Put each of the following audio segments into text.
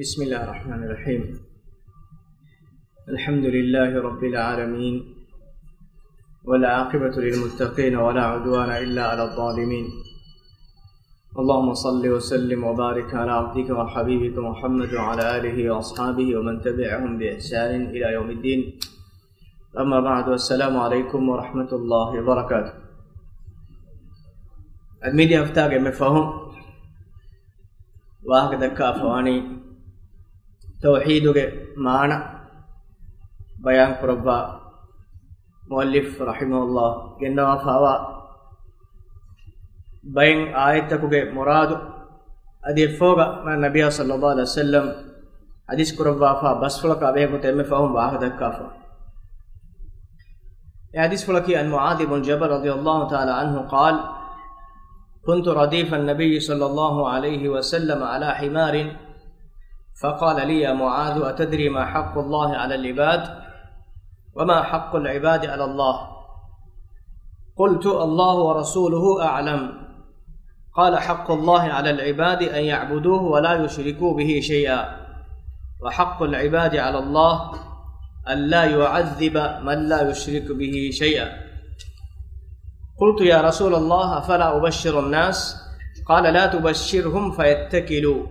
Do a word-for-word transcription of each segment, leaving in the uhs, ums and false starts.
بسم الله الرحمن الرحيم. الحمد لله رب العالمين، والعاقبة للمتقين، ولا عدوان إلا على الظالمين. اللهم صل وسلم وبارك على عبدك وحبيبك محمد وعلى آله وأصحابه ومن تبعهم بإحسان إلى يوم الدين. أما بعد، السلام عليكم ورحمة الله وبركاته. އަދި މިދިޔަ ހަފްތާގެ އެންމެ ފަހުން ވާހަކަ ދައްކާފަވާނީ ތައުޙީދުގެ މާނަ ބަޔާން ކުރައްވާ މުއައްލިފް ރަޙިމަހުﷲ ގެންނަވާފައިވާ ބައެއް އާޔަތްތަކުގެ މުރާދު، އަދި އެއަށްފަހުގަ މާތް ނަބިއްޔާ ޞައްލައްލާހު ޢަލައިހި ވަސައްލަމް ޙަދީޘް ކުރައްވާފާ ބަސްފުޅަކާ ބެހޭ ގޮތަށް އެންމެ ފަހުން ވާހަކަ ދައްކާފަ. އެ ޙަދީޘްފުޅަކީ، عن معاذ بن جبل رضي الله تعالى عنه قال: كنت رديف النبي صلى الله عليه وسلم على حمار، فقال لي: يا معاذ، أتدري ما حق الله على العباد؟ وما حق العباد على الله؟ قلت: الله ورسوله أعلم. قال: حق الله على العباد أن يعبدوه ولا يشركوا به شيئا، وحق العباد على الله أن لا يعذب من لا يشرك به شيئا. قلت: يا رسول الله، أفلا أبشر الناس؟ قال: لا تبشرهم فيتكلوا.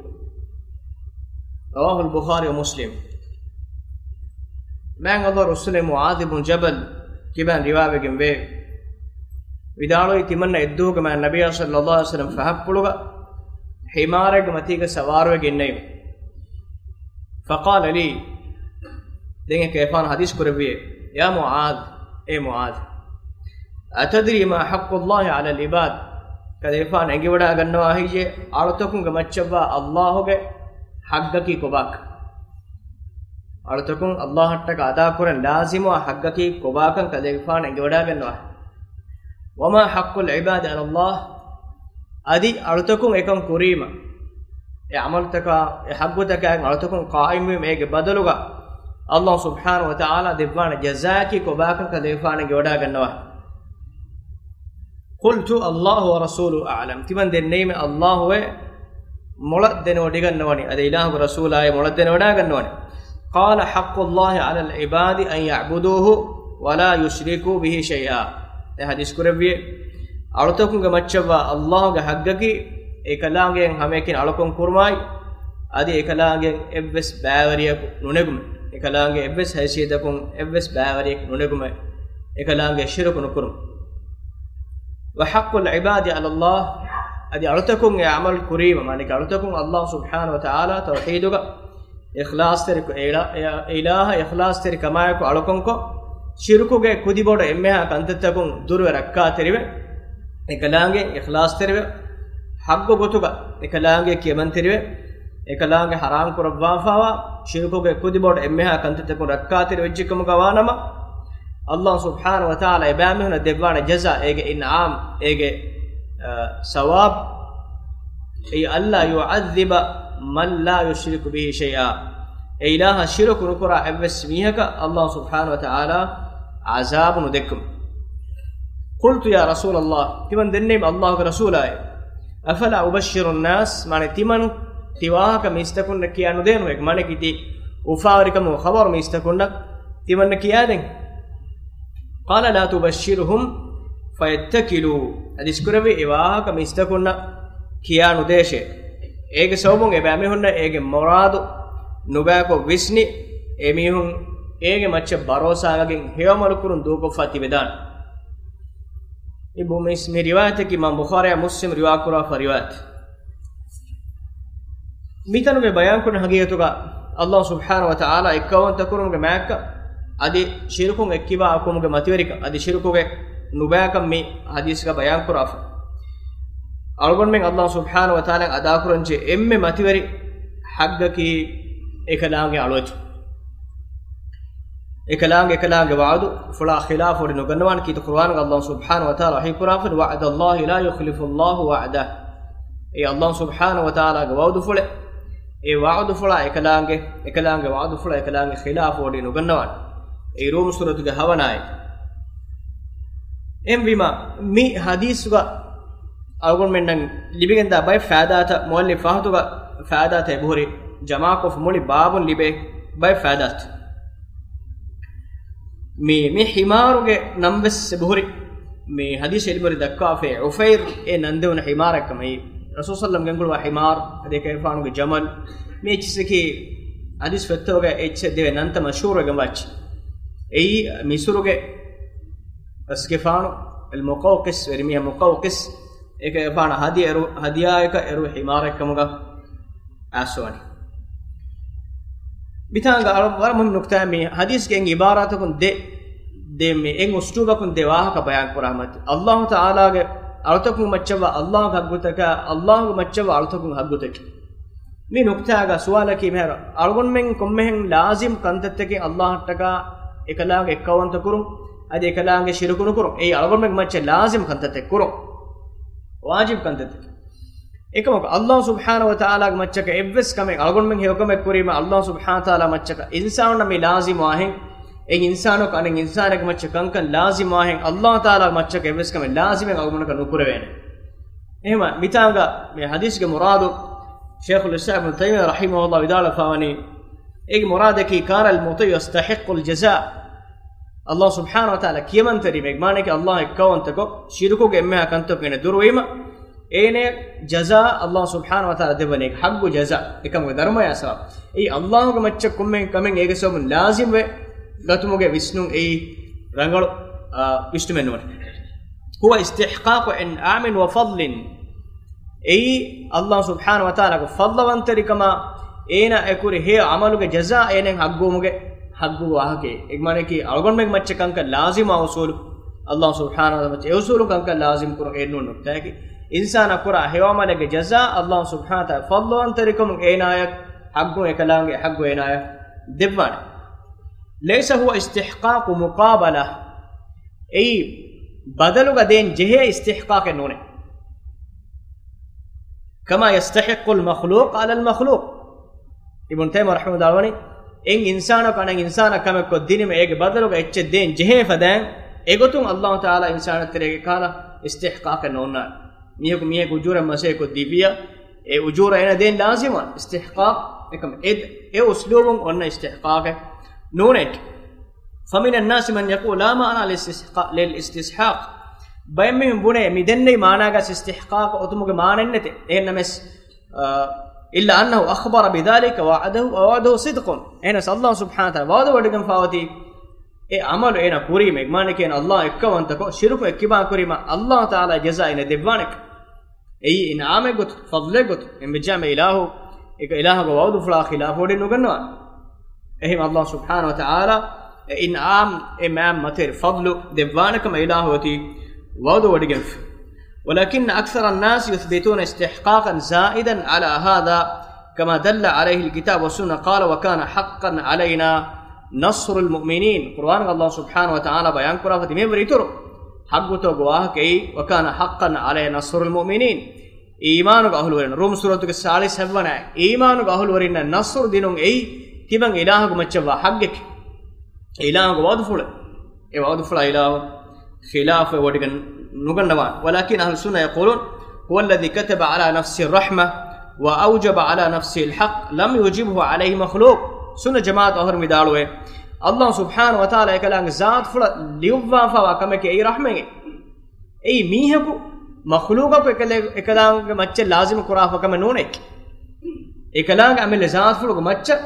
رواه البخاري ومسلم. މާތް ﷲ ރުއްސުން މުޢާޛު ބުން ޖަބަލް ކިބައިން ރިވާވެގެން ވޭ. ވިދާޅުވީ، ތިމަންނަ އެއްދުވަހުގެ މާތް ނަބިއްޔާ ޞައްލައްލާހު ޢަލައިހި ވަސައްލަމް ފަހަށްޕުޅުގަ ޙިމާރެއްގެ މަތީގަ ސަވާރުވެގެންނެވި. فقال لي، ދެން އެކަލޭގެފާނު ޙަދީޘް ކުރެއްވިއޭ، يا معاذ، އޭ މުޢާޛު، أتدري ما حق الله على العباد؟ ކަލޭގެފާނު އެނގިވަޑައިގަންނަވާ ހެއްޔޭ އަޅުތަކުންގެ މައްޗަށްވާ ﷲ ގެ ޙައްޤަކީ ކޮބާކަން؟ އަޅުތަކުން ﷲ އަށްޓަކާ އަދާކުރަން ލާޒިމުވާ ޙައްޤަކީ ކޮބާކަން ކަލޭގެފާނު އެނގިވަޑައިގަންނަވާ. وما حق العباد على الله؟ އަދި އަޅުތަކުން އެކަން ކުރީމަ، އެ ޢަމަލުތަކާ، އެ ޙައްޤުތަކާއިން އަޅުތަކުން ޤާއިމްވީމަ، އޭގެ ބަދަލުގަ ﷲ ސުބްޙާނަހޫ ވަތަޢާލާ ދެއްވާނެ ޖަޒާއަކީ ކޮބާކަން ކަލޭގެފާނު އެނގިވަޑައިގަންނަވާ. قلت: الله ورسوله أعلم. ތިމަން ދެންނެވީމެ ﷲ އޭ މޮޅަށް ދެނެވޮޑިގަންނަވަނީ، އަދި އިލާހުގެ ރަސޫލާ އޭ މޮޅަށް ދެނެވަޑައިގަންނަވަނީ. قال: حق الله على العباد أن يعبدوه ولا يشركوا به شيئا. ދެން ޙަދީޘް ކުރެއްވިއޭ، އަޅުތަކުންގެ މައްޗަށްވާ ﷲ ގެ ޙައްޤަކީ އެކަލާނގެއަށް ހަމައެކަނި އަޅުކަން ކުރުމާއި، އަދި އެކަލާނގެއަށް އެއްވެސް ބައިވެރިޔަކު ނުނެގުމެއް، އެކަލާނގެ އެއްވެސް ހައިސިއްޔަތަކުން އެއްވެސް ބައިވެރިޔަކު ނުނެގުމެއް، އެކަލާނގެ ޝިރުކު ނުކުރުން. وحق العباد على الله، އަދި އަޅުތަކުން އެ ޢަމަލު ކުރީމަ، މާނައަކީ އަޅުތަކުން ﷲ ސުބްޙާނަހޫ ވަތަޢާލާ ތައުޙީދުގަ އިޚްލާޞްތެރިކޮށް، އެ އިލާ-، އެ އިލާހަށް އިޚްލާޞްތެރިކަމާއެކު އަޅުކަންކޮށް، ޝިރުކުގެ ކުދިބޮޑު އެންމެހާ ކަންތައްތަކުން ދުރުވެ ރައްކާތެރިވެ، އެކަލާނގެ އިޚްލާޞްތެރިވެ، ޙައްޤު ގޮތުގަ އެކަލާނގެ ކިޔަމަންތެރިވެ، އެކަލާނގެ ޙަރާމް ކުރައްވާފައިވާ ޝިރުކުގެ ކުދިބޮޑު އެންމެހާ ކަންތައްތަކުން ރައްކާތެރި ވެއްޖެކަމުގަ ވާނަމަ، ﷲ ސުބްޙާނަހޫ ވަތަޢާލާ އެބައިމީހުނަށް ދެއްވާނެ ޖަޒާ، އޭގެ އިންޢާމް، އޭގެ، އަ، ސަވާބު، އެއީ، ألا يعذب من لا يشرك به شيئا. އެ އިލާހަށް ޝިރުކު ނުކުރާ އެއްވެސް މީހަކަށް ﷲ ސުބްޙާނަހޫ ވަތަޢާލާ ޢަޒާބު ނުދެއްކުމެއް. قلت: يا رسول الله، ތިމަން ދެންނެވީމަ ﷲ ގެ ރަސޫލާއޭ، أفلا أبشر الناس؟ މާނަ ތިމަން ތި ވާހަކަ މީސްތަކުންނަށް ކިޔާ ނުދޭނު؟ އޭގެ މާނަ ތި އުފާވެރިކަމުގެ ޚަބަރު މީސްތަކުންނަށް ތިމަންނަށް ކިޔާދޭން. قال: لا تبشرهم فيتكلوا. ޙަދީޘް ކުރެއްވި އެ ވާހަކަ މީސްތަކުންނަށް ކިޔާ ނުދޭށޭ. އޭގެ ސަބަބުން އެބައިމީހުންނަށް އޭގެ މުރާދު ނުބައިކޮށް ވިސްނި، އެމީހުން އޭގެ މައްޗަށް ބަރޯސާވެގެން ހެޔޮޢަމަލު ކުރުން ދޫކޮށްފަ ތިބެދާނެ. މި ބު-، މި، މި ރިވާޔަތަކީ އިމާމް ބުޚާރީއާ މުސްލިމް ރިވާ ކުރާފަ ރިވާޔަތެއް. މިތަނުގެ ބަޔާންކުރަން ހަގީގަތުގަ ﷲ ސުބްޙާނަހޫ ވަތަޢާލާ އެއްކައުވަންތަ ކުރުމުގެ މާތްކަން އަދި ޝިރުކުން އެއްކިބާ ކުރުމުގެ މަތިވެރިކަން އަދި ޝިރުކުގެ ނުބައިކަން މި ޙަދީޘްގަ ބަޔާންކުރާފަ. އަޅުގަނޑުމެން ﷲ ސުބްޙާނަހޫ ވަތަޢާލާ އަދާކުރަންޖެހޭ އެންމެ މަތިވެރި ޙައްޤަކީ އެކަލާނގެ އަޅުވެތި. އެކަލާނގެ، އެކަލާނގެ ވަޢުދުފުޅާ ޚިލާފުވެރި ނުގަންނަވާނެ. ކީރިތި ޤުރުއާނުގަ ﷲ ސުބްޙާނަހޫ ވަތަޢާލާ ވަޙީކުރާފަ، وعد الله لا يخلف الله وعده. އެ ﷲ ސުބްޙާނަހޫ ވަތަޢާލާގެ ވަޢުދުފުޅެއް، އެ ވަޢުދުފުޅާ އެކަލާނގެ، އެކަލާނގެ ވަޢުދުފުޅާ އެކަލާނގެ ޚިލާފުވެރި ނުގަންނަވާނެ. އެ ރޫމް ސޫރަތުގެ ހަވަނަ އާޔަތް. އެހެންވީމަ، މި ޙަދީޘްގަ އަޅުގަނޑުމެންނަށް ލިބިގެންދާ ބައެއް ފައިދާތައް، މުއައްލިފް ފާހަގަތުގަ ފައިދާތައް އެބަހުރި. ޖަމާކޮށް މުޅި ބާބުން ލިބޭ ބައެއް ފައިދާތައް. މި، މި ޙިމާރުގެ ނަން ވެސް އެބަހުރި. މި ޙަދީޘް ޢިލްމުވެރި ދައްކާފައި، ޢުފައިރު އޭ ނަން ދެވުނު ޙިމާރެއްކަމަށް. ރަސޫލު ޞައްލަﷲު ވަސައްލަމަ ގެންގުޅުވާ ޙިމާރު، އަދި އެކަލޭގެފާނުގެ ޖަމަލު، މި އެއްޗިއްސަކީ ޙަދީޘް ފޮތްތަކުގައި އެއްޗެއް ދެވޭ ނަންތައް މަޝްހޫރުވެގެންވާ އެއްޗެއް. އެއީ މިޞުރުގެ ރަސްގެފާނު އަލް މުޤައުޤިސް، ވެރިމީހާ މުޤައުޤިސް، އެކަލޭގެފާނަށް ހަދިޔާ އެރު، ހަދިޔާއަކަށް އެރު ޙިމާރެއްކަމުގަ އައިސްވަނީ. މިތާނގަ އަޅު ވަރަށް މުހިންމު ނުކުތާ މި ޙަދީޘްގެ އެއް ޢިބާރާތަކުން ދެ، ދެ މި އެއް އުސްލޫބަކުން ދެ ވާހަކަ ބަޔާން ކުރާ މަތި. ﷲ ތަޢާލާގެ އަޅުތަކުން މައްޗަށްވާ ﷲގެ ޙައްޤުތަކާ، ﷲގެ މައްޗަށްވާ އަޅުތަކުން ޙައްޤުތަކީ. މި ނުކުތާގަ ސުވާލަކީ މިހާރު އަޅުގަނޑުމެން ކޮންމެހެން ލާޒިމް ކަންތައްތަކެއް ﷲ އަށްޓަކާ އެކަލާނގެ އެއްކައުވަންތަ ކުރުން، އަދި އެކަލާނގެ ޝިރުކު ނުކުރުން. އެއީ އަޅުގަނޑުމެން މައްޗަށް ލާޒިމް ކަންތައްތައް ކުރުން. ވާޖިބް ކަންތައްތަކެއް. އެކަމަކު ﷲ ސުބްޙާނަހޫ ވަތަޢާލާގެ މައްޗަކަށް އެއްވެސް ކަމެއް އަޅުގަނޑުމެން ހެޔޮކަމެއް ކުރީމަ ﷲ ސުބްޙާނަހޫ ވަތަޢާލާ މައްޗަކަށް އިންސާނުންނަށް މި ލާޒިމް ވާހެން، އެއް އިންސާނަކު އަނެއް އިންސާނެއްގެ މައްޗަށް ކަންކަން ލާޒިމް ވާހެން، ﷲ ތަޢާލާގެ މައްޗަކަށް އެއްވެސް ކަމެއް ލާޒިމެއް އަޅުގަނޑަކަށް ނުކުރެވޭނެ. އެހެމަ މިތާނގަ މި ޙަދީޘްގެ މުރާދު ޝޭޚުލް އިސްލާމް އިބްނު ތައިމިއްޔާ ރަޙިމަހުﷲ ވިދާޅުވެފަވަނީ، އޭގެ މުރާދަކީ، كان المطيع يستحق الجزاء. ﷲ ސުބްޙާނަހޫ ވަތަޢާލާ ކިޔަމަންތެރިވެ، މާނައަކީ ﷲ އެއްކައުވަންތަކޮށް، ޝިރުކުގެ އެންމެހާ ކަންތަކުން އޭނަ ދުރުވީމަ، އޭނަ ޖަޒާ ﷲ ސުބްޙާނަހޫ ވަތަޢާލާ ދެއްވަނީ ޙައްޤު ޖަޒާ. އެކަމުގެ ދަރުމަޔާ ސަބަބު. އެއީ ﷲގެ މައްޗަށް ކޮންމެހެން ކަމެއް އޭގެ ސަބަބުން ލާޒިމްވެ ގަތުމުގެ ވިސްނުން އެއީ ރަނގަޅު، އާ، ވިސްނުމެއް ނޫން. هو استحقاق إنعام وفضل. އެއީ ﷲ ސުބްޙާނަހޫ ވަތަޢާލާގެ ފަޟްލުވަންތެރިކަމާ، އޭނާ އެކުރި ހެޔޮ ޢަމަލުގެ ޖަޒާ އޭނައަށް ޙައްޤުވުމުގެ ޙައްޤުގެ ވާހަކައެއް. އެ މާނައަކީ އަޅުގަނޑުމެން މައްޗަށް ކަންކަން ލާޒިމްވާ އުޞޫލު، ﷲ ސުބްޙާނަހޫ ވަތަޢާލާ މައްޗަށް އެ އުޞޫލުން ކަންކަން ލާޒިމް ކުރުން އެއްނޫން ނުކްތާއަކީ. އިންސާނާ ކުރާ ހެޔޮ ޢަމަލެއްގެ ޖަޒާ ﷲ ސުބްޙާނަހޫ ވަތަޢާލާ ފަޟްލުވަންތެރިކަމުން އޭނާއަށް ޙައްޤު އެކަލާނގެ ޙައްޤު އޭނާއަށް ދެއްވާނެ. ليس هو استحقاق مقابلة. އެއީ ބަދަލުގަ ދޭން ޖެހޭ އިސްތިޙްޤާޤެއް ނޫނޭ. كما يستحق المخلوق على المخلوق. އިބްނު ތައިމިއްޔާ ރަޙިމަހުﷲ ވިދާޅުވަނީ، އެއް އިންސާނަކު އަނެއް އިންސާނަށް ކަމެއް ކޮށްދިނީމަ އޭގެ ބަދަލުގަ އެއްޗެއް ދޭން ޖެހޭ ފަދައިން، އެގޮތުން ﷲ ތަޢާލާ އިންސާނާ ތެރޭގަ ކަހަލަ އިސްތިޙްޤާޤެއް ނޯންނާނެ. މީހަކު މީހަކު އުޖޫރައެއް މަސައްކަތްކޮށް ދިއްވިއްޔާ، އެ އުޖޫރަ އޭނަ ދޭން ލާޒިމާ އިސްތިޙްޤާޤް. އެކަމަ އެ، އެ އުސްލޫބުން އޮންނަ އިސްތިޙްޤާޤެއް ނޫނޭ. فمن الناس من يقول لا معنى للاستحقاق، للاستحقاق. ބައެއް މީހުން ބުނޭ މި ދެންނެވި މާނާގަ އިސްތިޙްޤާޤް އޮތުމުގެ މާނައެއް ނެތޭ. އެހެންނަމަވެސް، އާ، إلا أنه أخبر بذلك وعده، ووعده صدق. އެހެނަސް ﷲ ސުބްޙާނަހޫ ވަތަޢާލާ ވަޢުދު ވޮޑިގެންފާ އޮތީ، އެ ޢަމަލު އޭނަ ކުރީމަ، މާނައަކީ ﷲ އެއްކައުވަންތަކޮށް، ޝިރުކު އެއްކިބާ ކުރީމަ، ﷲ ތަޢާލާ ޖަޒާ އޭނަ ދެއްވާނެ. އެއީ އިންޢާމެއް ގޮތު، ފަޟްލެއް ގޮތު. އެންމެ ޖާމެ އިލާހު، އެކަ އިލާހުގެ ވަޢުދުފުޅާ ޚިލާފުވޮޑި ނުގަންނަވާނެ. އެހެން ﷲ ސުބްޙާނަހޫ ވަތަޢާލާ އެ އިންޢާމް، އެ މާތް މަތިވެރި ފަޟްލު ދެއްވާނެ ކަމަށް އިލާހު އޮތީ ވަޢުދު ވޮޑިގެންފި. ولكن أكثر الناس يثبتون استحقاقا زائدا على هذا كما دل عليه الكتاب والسنة، قال: وكان حقا علينا نصر المؤمنين. ޤުރުއާނުގަ ﷲ ސުބްޙާނަހޫ ވަތަޢާލާ ބަޔާންކުރާފަ ތިބި މިވަރު އިތުރު ޙައްޤުތޯ ގޮވާހަކައީ، وكان حقا علينا نصر المؤمنين. އީމާނުގެ އަހުލުވެރިން، ރޫމް ސޫރަތުގެ ސާޅީސް ހަތްވަނަ އާޔަތް، އީމާނުގެ އަހުލުވެރިންނަށް ނަޞްރު ދިނުން އެއީ ތިމަން އިލާހުގެ މައްޗަށްވާ ޙައްޤެކޭ. އެ އިލާހުގެ ވަޢުދުފުޅެއް. އެ ވަޢުދުފުޅާ އިލާހު ޚިލާފުވެ ވޮޑިގެން ނުގަންނަވާނެ. ولكن أهل السنة يقولون: هو الذي كتب على نفسه الرحمة وأوجب على نفسه الحق لم يوجبه عليه مخلوق. ސުންނަ ޖަމާޢަތު އަހުރު މިދާޅުވޭ، ﷲ ސުބްޙާނަހޫ ވަތަޢާލާ އެކަލާނގެ ޒާތުފުޅަށް ލިޔުއްވާފައިވާ ކަމެކޭ އެއީ ރަޙްމަތެއް. އެއީ މީހަކު މަޚްލޫޤަކު އެކަލޭ، އެކަލާނގެ މައްޗަށް ލާޒިމު ކުރާފަ ކަމެއް ނޫނޭ. އެކަލާނގެ އަމިއްލަ ޒާތުފުޅުގެ މައްޗަށް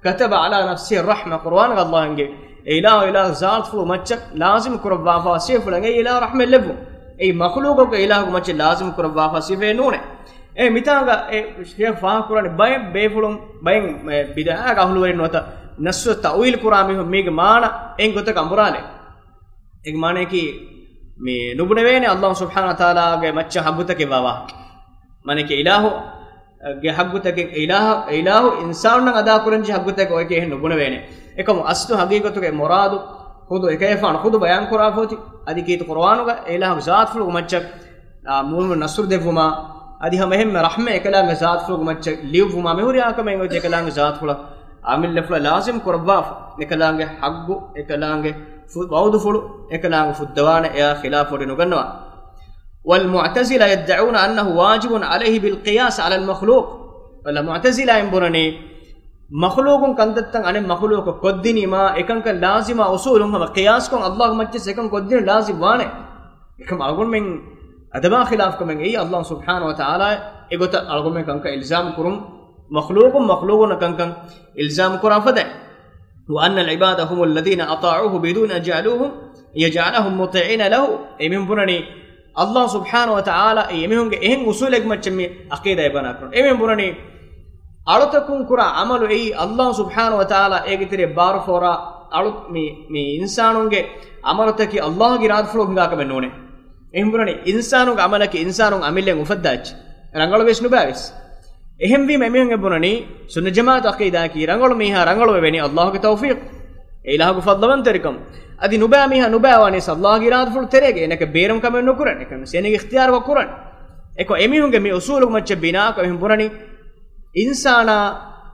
كتب على نفسه الرحمة، ޤުރުއާނުގަ ﷲ އެނގޭ، އެ އިލާހު، އިލާހު ޒާތުފުޅު މައްޗަށް ލާޒިމު ކުރައްވާފަ ސިފަފުޅެއް އެއީ އިލާހު ރަޙްމަތް ލެއްވުން. އެއީ މަޚްލޫޤަކު އެ އިލާހުގެ މައްޗަށް ލާޒިމު ކުރައްވާފަ ސިފައެއް ނޫނޭ. އެ މިތާނގަ އެ ޝޭޚް ފާހަގަކުރަނީ ބައެއް ބޭފުޅުން، ބައެއް މެ ބިދްޢާގެ އަހުލުވެރިން ނުވަތަ ނައްޞު ތައުވީލް ކުރާ މީހުން މީގެ މާނަ އެއް ގޮތަކަށް އަނބުރާލޭ. އޭގެ މާނައަކީ މި ނުބުނެވޭނެ ﷲ ސުބްޙާނަހޫ ވަތަޢާލާގެ މައްޗަށް ޙައްޤުތަކެއް ވާ ވާހަކަ. މާނައަކީ އިލާހު، ގެ ޙައްޤުތަކެއް އިލާހު، އިލާހު އިންސާނުންނަށް އަދާކުރަންޖެހޭ ޙައްޤުތަކެއް އޮތްކަމެއް ނުބުނެވޭނެ. އެކަމު އަސްލު ޙަޤީޤަތުގެ މުރާދު ޚުދު އެކަލޭގެފާނު ޚުދު ބަޔާންކުރާފަ އޮތީ. އަދި ކީރިތި ޤުރުއާނުގަ އެ އިލާހުގެ ޒާތުފުޅުގެ މައްޗަށް، އާ، މުއުމިނުން ނަޞްރު ދެއްވުމާ، އަދި ހަމައެހެންމެ ރަޙްމަތް އެކަލާނގެ ޒާތުފުޅުގެ މައްޗަށް ލިޔުއްވުމާ މިހުރިހާ ކަމެއް އޮތީ އެކަލާނގެ ޒާތުފުޅަށް އަމިއްލަފުޅަށް ލާޒިމް ކުރައްވާފަ. އެކަލާނގެ ޙައްޤު، އެކަލާނގެ ފު-، ވަޢުދުފުޅު އެކަލާނގެ ފުއްދަވާނެ، އެއާ ޚިލާފުވެ ނުގަންނަވާނެ. والمعتزلة يدعون أنه واجب عليه بالقياس على المخلوق. ވަލަ މުޢުތަޒިލާއިން ބުނަނީ، މަޚުލޫޤުން ކަންތައްތައް އަނެއް މަޚުލޫޤަށް ކޮށްދިނީމާ، އެކަންކަން ލާޒިމާ އުޞޫލުން ހަމަ ޤިޔާސްކޮށް ﷲ މައްޗަށް އެކަން ކޮށްދިނުން ލާޒިމް ވާނެ. އެކަމަ އަޅުގަނޑުމެން އަދަބާ ޚިލާފްކަމެއް އެއީ ﷲ ސުބްޙާނަހޫ ވަތަޢާލާ އެގޮތަށް އަޅުގަނޑުމެން ކަންކަން އިލްޒާމް ކުރުން، މަޚްލޫޤުން މަޚްލޫޤުންނަށް ކަންކަން އިލްޒާމް ކުރާ ފަދައިން. وأن العباد هم الذين أطاعوه بدون أن يجعلوهم، يجعلهم مطيعين له. އެމީހުން ބުނަނީ، ﷲ ސުބްޙާނަހޫ ވަތަޢާލާ އެ އެމީހުންގެ އެހެން އުޞޫލެއްގެ މައްޗަށް މި ޢަޤީދާ އެބަނާ ކުރަން. އެމީހުން ބުނަނީ، އަޅުތަކުން ކުރާ ޢަމަލު އެއީ ﷲ ސުބްޙާނަހޫ ވަތަޢާލާ އޭގެ ތެރޭ ބާރުފޯރާ އަޅު-، މި، މި އިންސާނުންގެ ޢަމަލުތަކީ ﷲގެ އިރާދަފުޅު ހިނގާ ކަމެއް ނޫނޭ. އެހެން ބުނަނީ، އިންސާނުންގެ ޢަމަލަކީ އިންސާނުން އަމިއްލައިން އުފައްދާ އެއްޗެއް. ރަނގަޅުވެސް ނުބައިވެސް. އެހެންވީމަ އެމީހުން އެބުނަނީ، ސުންނަ ޖަމާޢަތު ޢަޤީދާއަކީ ރަނގަޅު މީހާ ރަނގަޅުވެވެނީ ﷲގެ ތައުފީޤު، އެ އިލާހުގެ ފަޟްލުވަންތެރިކަމުން. އަދި ނުބައި މީހާ ނުބައިވާނީސް ﷲގެ އިރާދަފުޅު ތެރޭގަ، އޭނަކަށް ބޭރުން ކަމެއް ނުކުރަން، އެކަން އޭނަގެ އިޚްތިޔާރުގަ ކުރަން. އެކަމަކު އެމީހުންގެ މި އުޞޫލުގެ މައްޗަށް ބިނާކޮށް އެމީހުން ބުނަނީ، އިންސާނާ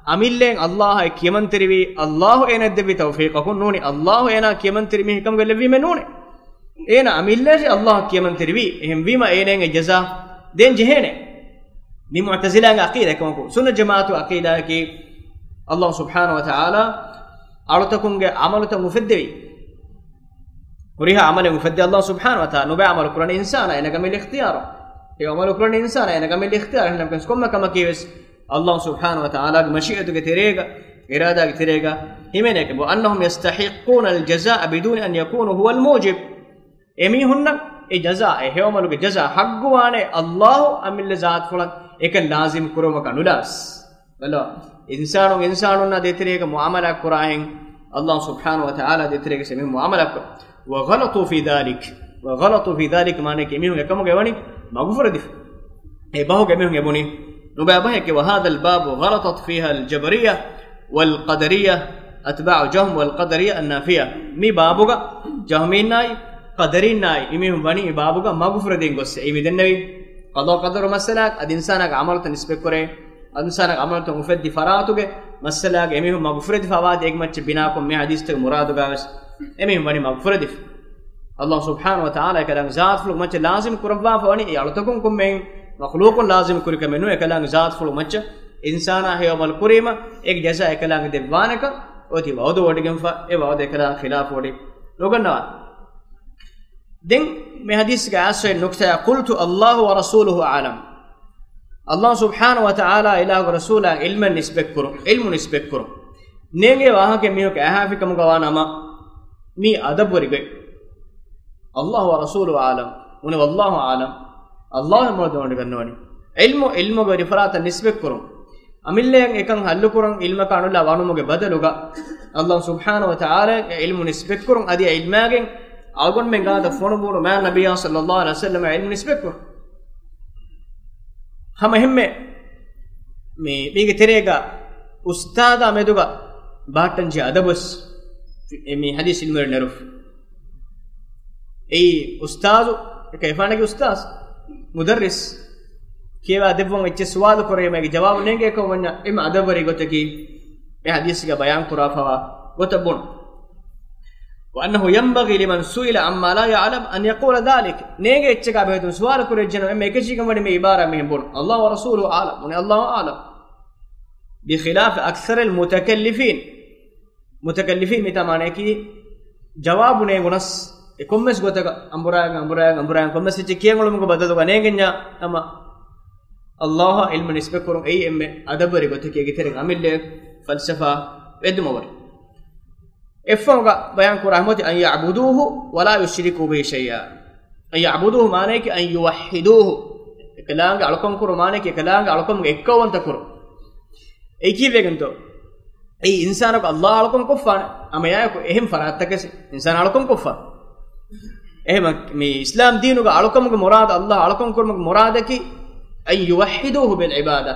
އަމިއްލައިން ﷲއަށް ކިޔަމަންތެރިވީ، ﷲ އޭނައަށް ދެއްވި ތައުފީޤަކުން ނޫނީ، ﷲ އޭނާ ކިޔަމަންތެރި މީހެއް ކަމުގަ ލެއްވީމެއް ނޫނޭ. އޭނާ އަމިއްލައަށް ﷲ ކިޔަމަންތެރިވީ، އެހެންވީމަ އޭނައަށް އެ ޖަޒާ ދޭން ޖެހޭނެ. މި މުޢުތަޒިލާގެ ޢަޤީދާ އެކަމަކު، ސުންނަ ޖަމާޢަތު ޢަޤީދާއަކީ، ﷲ ސުބްޙާނަހޫ ވަތަޢާލާ އަޅުތަކުންގެ ޢަމަލުތައް އުފެއްދެވީ. ހުރިހާ ޢަމަލެއް އުފެއްދޭ ﷲ ސުބްޙާނަހޫ ވަތަޢާލާ، ނުބައި ޢަމަލު ކުރަނީ އިންސާނާ އޭނަގެ އަމިއްލަ އިޚްތިޔާރު. ހެޔޮ ޢަމަލު ކުރަނީ އިންސާނާ އޭނަގެ އަމިއްލަ އިޚްތިޔާރު. އެހެންނަމަވެސް ކޮންމެ ކަމަކީވެސް ﷲ ސުބްޙާނަހޫ ވަތަޢާލާގެ މަޝީޢަތުގެ ތެރޭގަ، އިރާދާގެ ތެރޭގަ ހިމެނޭކަން. وأنهم يستحقون الجزاء بدون أن يكون هو الموجب. އެމީހުންނަށް އެ ޖަޒާ، އެ ހެޔޮ ޢަމަލުގެ ޖަޒާ ޙައްޤުވާނެ ﷲ އަމިއްލަ ޒާތުފުޅަށް އެކަން ލާޒިމް ކުރުމަކަށް ނުލާސް. ބަލަ، އިންސާނުން އިންސާނުންނާ ދޭތެރޭގަ މުޢާމަލާތް ކުރާހެން، ﷲ ސުބްޙާނަހޫ ވަތަޢާލާ ދޭތެރޭގަ އެމީހުން މުޢާމަލާތް ކުރަން. وغلطوا في ذلك. وغلطوا في ذلك މާނައަކީ އެމީހުން އެކަމުގަ އެވަނީ މަގުފުރެދިފަ. އެ ބަހުގަ އެމީހުން އެބުނީ ނުބައި ބަހެކޭ. وهذا الباب غلطت فيه الجبرية والقدرية أتباع جهم والقدرية النافية. މި ބާބުގަ ޖަހްމީންނާއި ޤަދަރީންނާއި އެމީހުން ވަނީ މި ބާބުގަ މަގުފުރެދީން ގޮއްސެ. އެއީ މި ދެންނެވީ ޤަޟާ ޤަދަރު މައްސަލާ، އަދި އިންސާނާގެ ޢަމަލުތައް ނިސްބަތްކުރޭ، އިންސާނާގެ ޢަމަލުތައް އުފެއްދި ފަރާތުގެ މައްސަލާގަ އެމީހުން މަގުފުރެދިފަވާތީ އޭގެ މައްޗަށް ބިނާކޮށް މި ޙަދީޘްތަކުގެ މުރާދުގަވެސް އެމީހުން ވަނީ މަގުފުރެދިފަ. ﷲ ސުބްޙާނަހޫ ވަތަޢާލާ އެކަލާނގެ ޒާތުފުޅު މައްޗަށް ލާޒިމް ކުރައްވާފަ ވަނީ އެ އަޅުތަކުން ކޮންމެ މަޚްލޫޤުން ލާޒިމް ކުރި ކަމެއް ނޫން، އެކަލާނގެ ޒާތުފުޅު މައްޗަށް އިންސާނާ ހެޔޮ ޢަމަލު ކުރީމަ އޭގެ ޖަޒާ އެކަލާނގެ ދެއްވާނެކަން އޮތީ ވަޢުދު ވޮޑިގެންފަ، އެ ވަޢުދު އެކަލާނގެ ޚިލާފު ވޮޑި ނުގަންނަވާނެ. ދެން މި ޙަދީޘްގެ އާސްވެ ނުކްތާ، قلت الله ورسوله أعلم. ﷲ ސުބްޙާނަހޫ ވަތަޢާލާ އިލާހުގެ ރަސޫލާ ޢިލްމެއް ނިސްބަތްކުރުން، ޢިލްމު ނިސްބަތްކުރުން. ނޭނގޭ ވާހަކަ މީހަކު އަހާފިކަމުގަ ވާނަމަ، މީ އަދަބުވެރި ގޮތް. الله ورسوله أعلم. ނޫނީ والله أعلم. ﷲ އެންމެ ވަރަށް ދެންނެވި. ޢިލްމު، ޢިލްމުގެ ވެރިފަރާތަށް ނިސްބަތްކުރުން. އަމިއްލައަށް އެކަން ޙައްލުކުރަން ޢިލްމަކާ ނުލާ ވަނުމުގެ ބަދަލުގަ، ﷲ ސުބްޙާނަހޫ ވަތަޢާލާ އެ ޢިލްމު ނިސްބަތްކުރުން، އަދި އެ ޢިލްމާގެން އަޅުގަނޑުމެން ގާތަށް ފޮނުއްވުނު މާތް ނަބިއްޔާ ޞައްލައްލާހު ޢަލައިހި ވަސައްލަމަށް ޢިލްމު ނިސްބަތްކުރުން. ހަމަ އެހެންމެ މީ، މީގެ ތެރޭގަ އުސްތާޛާ މެދުގަ ބަހައްޓަންޖެހޭ އަދަބުވެސް މި ޙަދީޘް ޢިލްމުވެރިން ނެރުފަ. އެއީ އުސްތާޛު، އެކަ އެފާނަކީ އުސްތާޛު، މުދައްރިސް، ކިޔަވާ ދެއްވުން އެއްޗެއް ސުވާލު ކުރެވީމަ އޭގެ ޖަވާބު ނޭނގޭކަން ވަންޏާ އެންމެ އަދަބުވެރި ގޮތަކީ މި ޙަދީޘްގަ ބަޔާން ކުރާފަވާ ގޮތަށް ބުނުން. وأنه ينبغي لمن سئل عما لا يعلم أن يقول ذلك. ނޭނގޭ އެއްޗަކާ ބެހޭ ދުވަހު ސުވާލު ކުރެވިއްޖެނަމަ އެންމެ އެކަށީގެން ވަނީ މި ޢިބާރާތް މިހެން ބުނުން، الله ورسوله أعلم، ނޫނީ الله أعلم. بخلاف أكثر المتكلفين. މުތަކައްލިފީން މިތާ މާނައަކީ ޖަވާބު ނޭނގުނަސް އެ ކޮންމެސް ގޮތަކަށް އަނބުރާއަށް، އަނބުރާއަށް، އަނބުރާއަށް ކޮންމެސް އެއްޗެއް ކިޔަން އުޅުމުގެ ބަދަލުގަ ނޭނގެންޏާ ހަމަ ﷲއަށް ޢިލްމު ނިސްބަތްކުރުން އެއީ އެންމެ އަދަބުވެރި ގޮތަކީ. އޭގެ ތެރޭގަ އަމިއްލައަށް ފަލްސަފާ ވެއްދުމަށް ވަނީ. އެއްފަހުގަ ބަޔާން ކުރާ ޙަމަތި، أن يعبدوه ولا يشركوا به شيئا. أن يعبدوه މާނައަކީ أن يوحدوه. އެކަލާނގެ އަޅުކަން ކުރުން މާނައަކީ އެކަލާނގެ އަޅުކަމުގެ އެއްކައުވަންތަ ކުރުން. އެއީ ކީއްވެގެންތޯ؟ އެއީ އިންސާނަކު ﷲ އަޅުކަން ކޮށްފާނެ. ހަމައެއާއެކު އެހެން ފަރާތްތަކެއް އިންސާނާ އަޅުކަން ކޮށްފާނެ. އެހެން މި އިސްލާމް ދީނުގަ އަޅުކަމުގެ މުރާދު، ﷲ އަޅުކަން ކުރުމުގެ މުރާދަކީ، أن يوحدوه بالعبادة.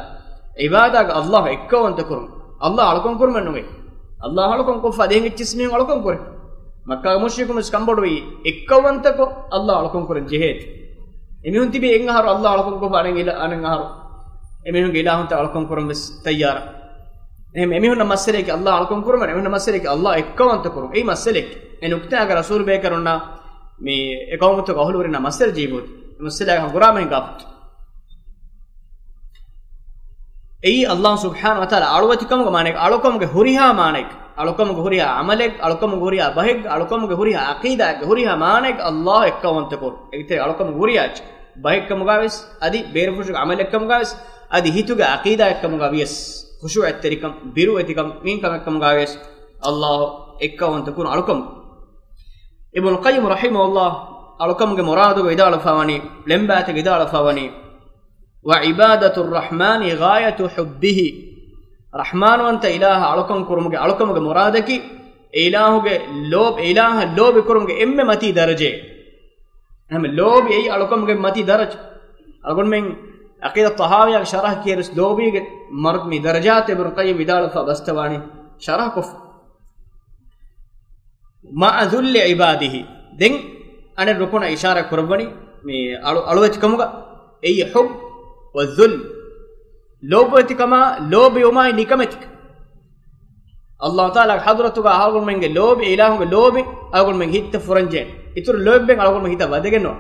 ޢިބާދާގަ ﷲ އެއްކައުވަންތަ ކުރުން. ﷲ އަޅުކަން ކުރުމެއް ނުވޭ. ﷲ އަޅުކަން ކޮށްފަ ދޭން އެއްޗިސް މީހުން އަޅުކަން ކުރޭ. މައްކާގެ މުޝްރިކުން ވެސް ކަންބޮޑުވީ އެއްކައުވަންތަކޮށް ﷲ އަޅުކަން ކުރަން ޖެހޭތީ. އެމީހުން ތިބީ އެއްއަހަރު ﷲ އަޅުކަން ކޮށްފަ އަނެއް އިލާ-، އަނެއް އަހަރު އެމީހުންގެ އިލާހުންތައް އަޅުކަން ކުރަން ވެސް ތައްޔާރަށް. އެހެން އެމީހުންނަށް މައްސަލައަކީ ﷲ އަޅުކަން ކުރުމެއް، އެމީހުންނަށް މައްސަލައަކީ ﷲ އެއްކައުވަންތަ ކުރުން. އެއީ މައްސަލައަކީ. އެ ނުކްތާގަ ރަސޫލު ބޭކަލުންނާ މި އެ ޤައުމުތަކުގެ އަހުލުވެރިންނާ މައްސަލަ ޖެހިފަ އޮތީ. އެ މައްސަލައަކަށް ހަނގުރާމަ ހިނގާފަ. އެއީ އައްލާހު ސުބްޙާނަހު ވަތަޢާލާ އަޅުވެތިކަމުގެ މާނައެއް، އަޅުކަމުގެ ހުރިހާ މާނައެއް، އަޅުކަމުގެ ހުރިހާ ޢަމަލެއް، އަޅުކަމުގެ ހުރިހާ އަޤީދާއެއް، ހުރިހާ މާނައެއް އައްލާހު އެއްކައުވަންތަކުރު. އެގެތެރޭ އަޅުކަމުގެ ހުރިހާ އެއްޗެއް، ބަހެއްކަމުގަވެސް، އަދި ބޭރުފުށުގެ ޢަމަލެއްކަމުގަވެސް، އަދި ހިތުގެ ޢަޤީދާއެއްކަމުގަވިޔަސް، ޚުޝޫޢަތްތެރިކަން، ބިރުވެތިކަން، މިން ކަމެއްކަމުގަވިޔަސް އައްލާހު އެއްކައުވަންތަކުރު އަޅުކަމު. އިބްނުލް ޤައްޔިމް ރަޙިމަހުﷲ އަޅުކަމުގެ މުރާދުގަ ވިދާޅުވެފަވަނީ، ޅެންބާތެއް ވިދާޅުވެފަވަނީ، وعبادة الرحمن غاية حبه. ރަޙްމާންވަންތަ އިލާހަށް އަޅުކަން ކުރުމުގެ، އަޅުކަމުގެ މުރާދަކީ، އެ އިލާހުގެ ލޯބި، އެ އިލާހަށް ލޯބި ކުރުމުގެ އެންމެ މަތީ ދަރަޖައެއް. ހަމަ ލޯބި އެއީ އަޅުކަމުގެ މަތީ ދަރަޖަ. އަޅުގަނޑުމެން ޢަޤީދަތު ޠަޙާވިޔާގެ ޝަރަޙަ ކިޔޭވެސް ލޯބީގެ މަރު-، މި ދަރަޖާތް އިބްނުލް ޤައްޔިމް ވިދާޅުވެފަ ބަސްތަވާނީ ޝަރަޙަ ކޮށްފަ. مع ذل عباده. ދެން އަނެއް ރުކުނަށް އިޝާރާތް ކުރައްވަނީ މި އަޅު-، އަޅުވެތިކަމުގަ އެއީ ޙުއްބު ވަ ޛުލް. ލޯބިވެތިކަމާ ލޯބިވުމާއި ނިކަމެތިކަން. އައްލާހު ތަޢާލާގެ ޙަޟްރަތުގަ އަޅުގަނޑުމެންގެ ލޯބި، އެ އިލާހުގެ ލޯބި އަޅުގަނޑުމެން ހިތަށް ފުރަންޖެހޭނެ. އިތުރު ލޯތްބެއް އަޅުގަނޑުމެން ހިތަށް ވަދެގެން ނުވާ.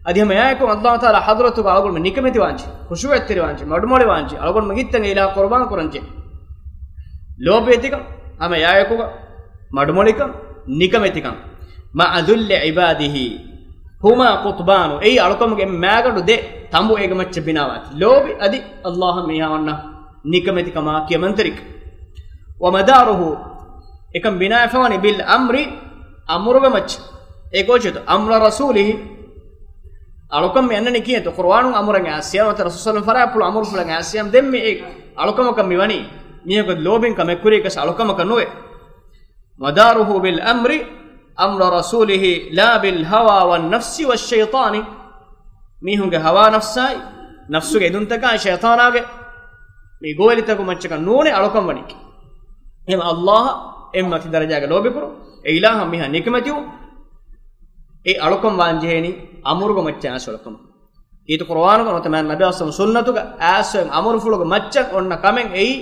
އަދި ހަމަ އެއާއެކު އައްލާހު ތަޢާލާ ޙަޟްރަތުގަ އަޅުގަނޑުމެން ނިކަމެތިވާންޖެ، ޚުޝޫޢަތްތެރިވާންޖެ، މަޑުމޮޅިވާންޖެ، އަޅުގަނޑުމެން ހިތަށް އެ އިލާހަށް ޤުރުބާން ކުރަންޖެ. ލޯބިވެތިކަން ހަމަ އެއާއެކުގަ މަޑުމޮޅިކަން، ނިކަމެތިކަން. مع ذل عباده هما قطبان. އެއީ އަޅުކަމުގެ މާގަނޑު ދެ ތަނބު އޭގެ މައްޗަށް ބިނާވާތީ. ލޯބި އަދި އައްލާހަށް މީހާ އޮންނަ ނިކަމެތިކަމާ ކިޔަމަންތެރިކަން. ومداره، އެކަން ބިނާވެފަވަނީ بالأمر، އަމުރުގެ މައްޗަށް. އެ ކޯޗެއްތޯ؟ أمر رسوله. އަޅުކަން މި އަންނަނީ ކިހިނެއްތޯ؟ ޤުރުއާނުން އަމުރަށް އައިސް ޔާ ނުވަތަ ރަސޫލު ޞައްލަﷲ ޢަލައިހި ވަސައްލަމަ ފަރާތްޕުޅު އަމުރުފުޅަށް އައިސް ޔާ ދެން މި އެ އަޅުކަމަކަށް މި ވަނީ. މީހަކު ލޯބިން ކަމެއް ކުރީކަސް އަޅުކަމަކަށް ނުވޭ. مداره بالأمر أمر رسوله لا بالهوى والنفس والشيطان. މީހުންގެ ހަވާ ނަފްސާއި، ނަފްސުގެ އެދުންތަކާއި، ޝައިޠާނާގެ މި ގޮވެލިތަކު މައްޗަކަށް ނޫނޭ އަޅުކަން ވަނީ. އެހެން އައްލާހަށް އެންމެ މަތި ދަރަޖާގެ ލޯބިކުރުން، އެ އިލާހަށް މީހާ ނިކަމެތިވުން، އެ އަޅުކަން ވާންޖެހޭނީ އަމުރުގެ މައްޗަށް އައިސް އަޅުކަމަށް. އީތު ޤުރުއާނުގަ ނުވަތަ މާތް ނަބީ ސުންނަތުގަ އައިސް އޮތް އަމުރުފުޅުގެ މައްޗަށް އޮންނަ ކަމެއް އެއީ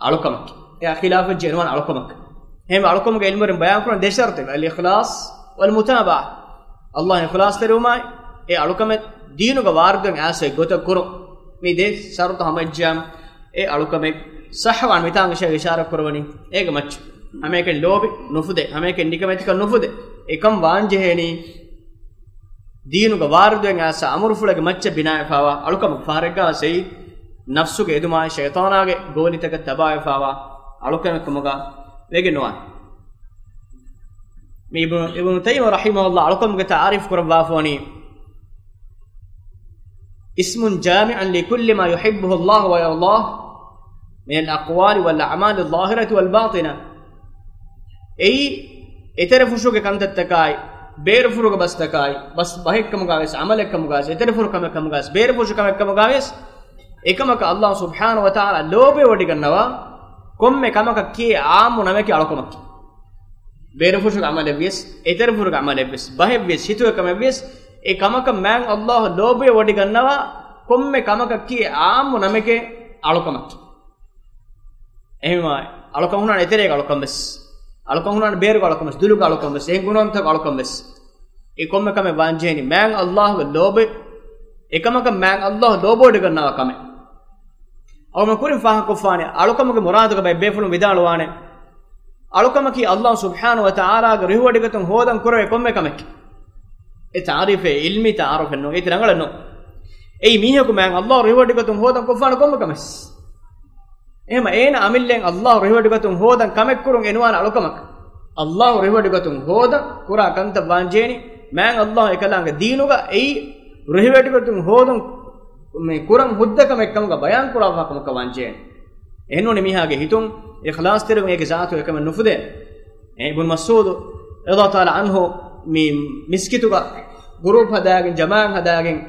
އަޅުކަމަކީ. އެއާ ޚިލާފަށް ޖެނުވާން އަޅުކަމަކަށް. އެހެން އަޅުކަމުގެ އިލްމުވެރިން ބަޔާންކުރަން ދެ ޝަރުޠެއް، الإخلاص والمتابعة. އައްލާހަށް އިޚްލާޞްތެރިވުމާއި، އެ އަޅުކަމެއް ދީނުގެ ވާރިދުވެގެން އައިސް އޮތް ގޮތަށް ކުރުން. މި ދެ ޝަރުޠު ހަމަޖެއްސިއްޔާ، އެ އަޅުކަމެއް ޞައްޙަވާން. މިތާނގަ ޝައިޚް އިޝާރާތް ކުރައްވަނީ އޭގެ މައްޗަށް. ހަމައެކަނި ލޯބި ނުފުދޭ، ހަމައެކަނި ނިކަމެތިކަން ނުފުދޭ. އެކަން ވާންޖެހޭނީ ދީނުގަ ވާރިދުވެގެން އައިސް އަމުރުފުޅެއްގެ މައްޗަށް ބިނާވެފަވާ އަޅުކަމަކު. ފަހަރެއްގަ ވެސް އެއީ ނަފްސުގެ އެދުމާއި ޝައިޠާނާގެ ގޮވެލިތަކަށް ތަބާވެފަވާ އަޅުކަމެއް ކަމުގަ ވެގެން ނުވާނެ. މި އިބްނު، އިބްނު ތައިމިއްޔާ ރަޙިމަހުﷲ އަޅުކަމުގެ ތަޢާރީފް ކުރައްވާފަވަނީ، اسم جامع لكل ما يحبه الله ويرضاه من الأقوال والأعمال الظاهرة والباطنة. އެއީ އެތެރެފުށުގެ ކަންތައްތަކާއި، ބޭރުފުށުގެ ބަސްތަކާއި، ބަސް ބަހެއްކަމުގަވެސް، ޢަމަލެއްކަމުގަވެސް، އެތެރެފުށު ކަމެއްކަމުގަވެސް، ބޭރުފުށު ކަމެއްކަމުގަވެސް، އެކަމަކަށް އައްލާހު ސުބްޙާނަހު ވަތަޢާލާ ލޯބިވެވޮޑިގަންނަވާ ކޮންމެ ކަމަކަށް ކިޔޭ ޢާއްމު ނަމެކޭ އަޅުކަމަކީ. ބޭރުފުށުގެ ޢަމަލެއްވިޔަސް، އެތެރެފުށުގެ ޢަމަލެއްވިޔަސް، ބަހެއްވިޔަސް، ހިތުގެ ކަމެއްވިޔަސް، އެ ކަމަކަށް މާތް އައްލާހު ލޯބިވެވޮޑިގަންނަވާ ކޮންމެ ކަމަކަށް ކިޔޭ ޢާއްމު ނަމެކޭ އަޅުކަމަކީ. އެހެންވީމާ، އަޅުކަން ހުންނާނެ އެތެރޭގެ އަޅުކަންވެސް، އަޅުކަން ހުންނާނެ ބޭރުގެ އަޅުކަންވެސް، ދުލުގެ އަޅުކަންވެސް، އެހެން ގުނަވަންތަކުގެ އަޅުކަންވެސް. އެ ކޮންމެ ކަމެއް ވާންޖެހެނީ މާތް އައްލާހުގެ ލޯބި، އެކަމަކަށް މާތް އައްލާހު ލޯބިވޮޑިގަންނަވާ ކަމެއް. އަޅުގަނޑު ކުރިން ފާހަގަކޮށްފާނެ، އަޅުކަމުގެ މުރާދުގަ ބައެއް ބޭފުޅުން ވިދާޅުވާނެ، އަޅުކަމަކީ އައްލާހު ސުބްޙާނަހު ވަތަޢާލާގެ ރުހިވޮޑިގަތުން ހޯދަން ކުރެވޭ ކޮންމެ ކަމެކޭ. އެ ތަޢާރީފެއް އިލްމީ ތަޢާރުފެއް ނޫން، އޭތި ރަނގަޅެއް ނޫން. އެއީ މީހަކު މާތް އައްލާހު ރުހިވޮޑިގަތުން ހޯދަން ކޮށްފާނެ ކޮންމެ ކަމެއް. އެހެންވީމާ އޭނަ އަމިއްލައިން އައްލާހު ރުހިވޮޑިގަތުން ހޯދަން ކަމެއް ކުރުން އެ ނުވާނެ އަޅުކަމަކަށް. އައްލާހު ރުހިވޮޑިގަތުން ހޯދަން ކުރާ ކަންތައް ވާންޖެހެނީ މާތް އައްލާހު އެކަލާނގެ ދީނުގަ އެއީ ރުހިވޮޑިގަތުން ހޯދުން މި ކުރަން ހުއްދަ ކަމެއް ކަމުގަ ބަޔާން ކުރައްވާ ކަމަކަށް ވާންޖެހޭނެ. އެހެންނޫނީ މީހާގެ ހިތުން އިޚްލާޞްތެރިވުން އޭގެ ޒާތު އެކަމެއް ނުފުދޭނެ. އެ އިބްނު މަސްޢޫދު ރަޟިޔަﷲ ތަޢާލާ ޢަންހު މި މިސްކިތުގަ ގުރޫޕް ހަދާގެން، ޖަމާޢަތް ހަދާގެން،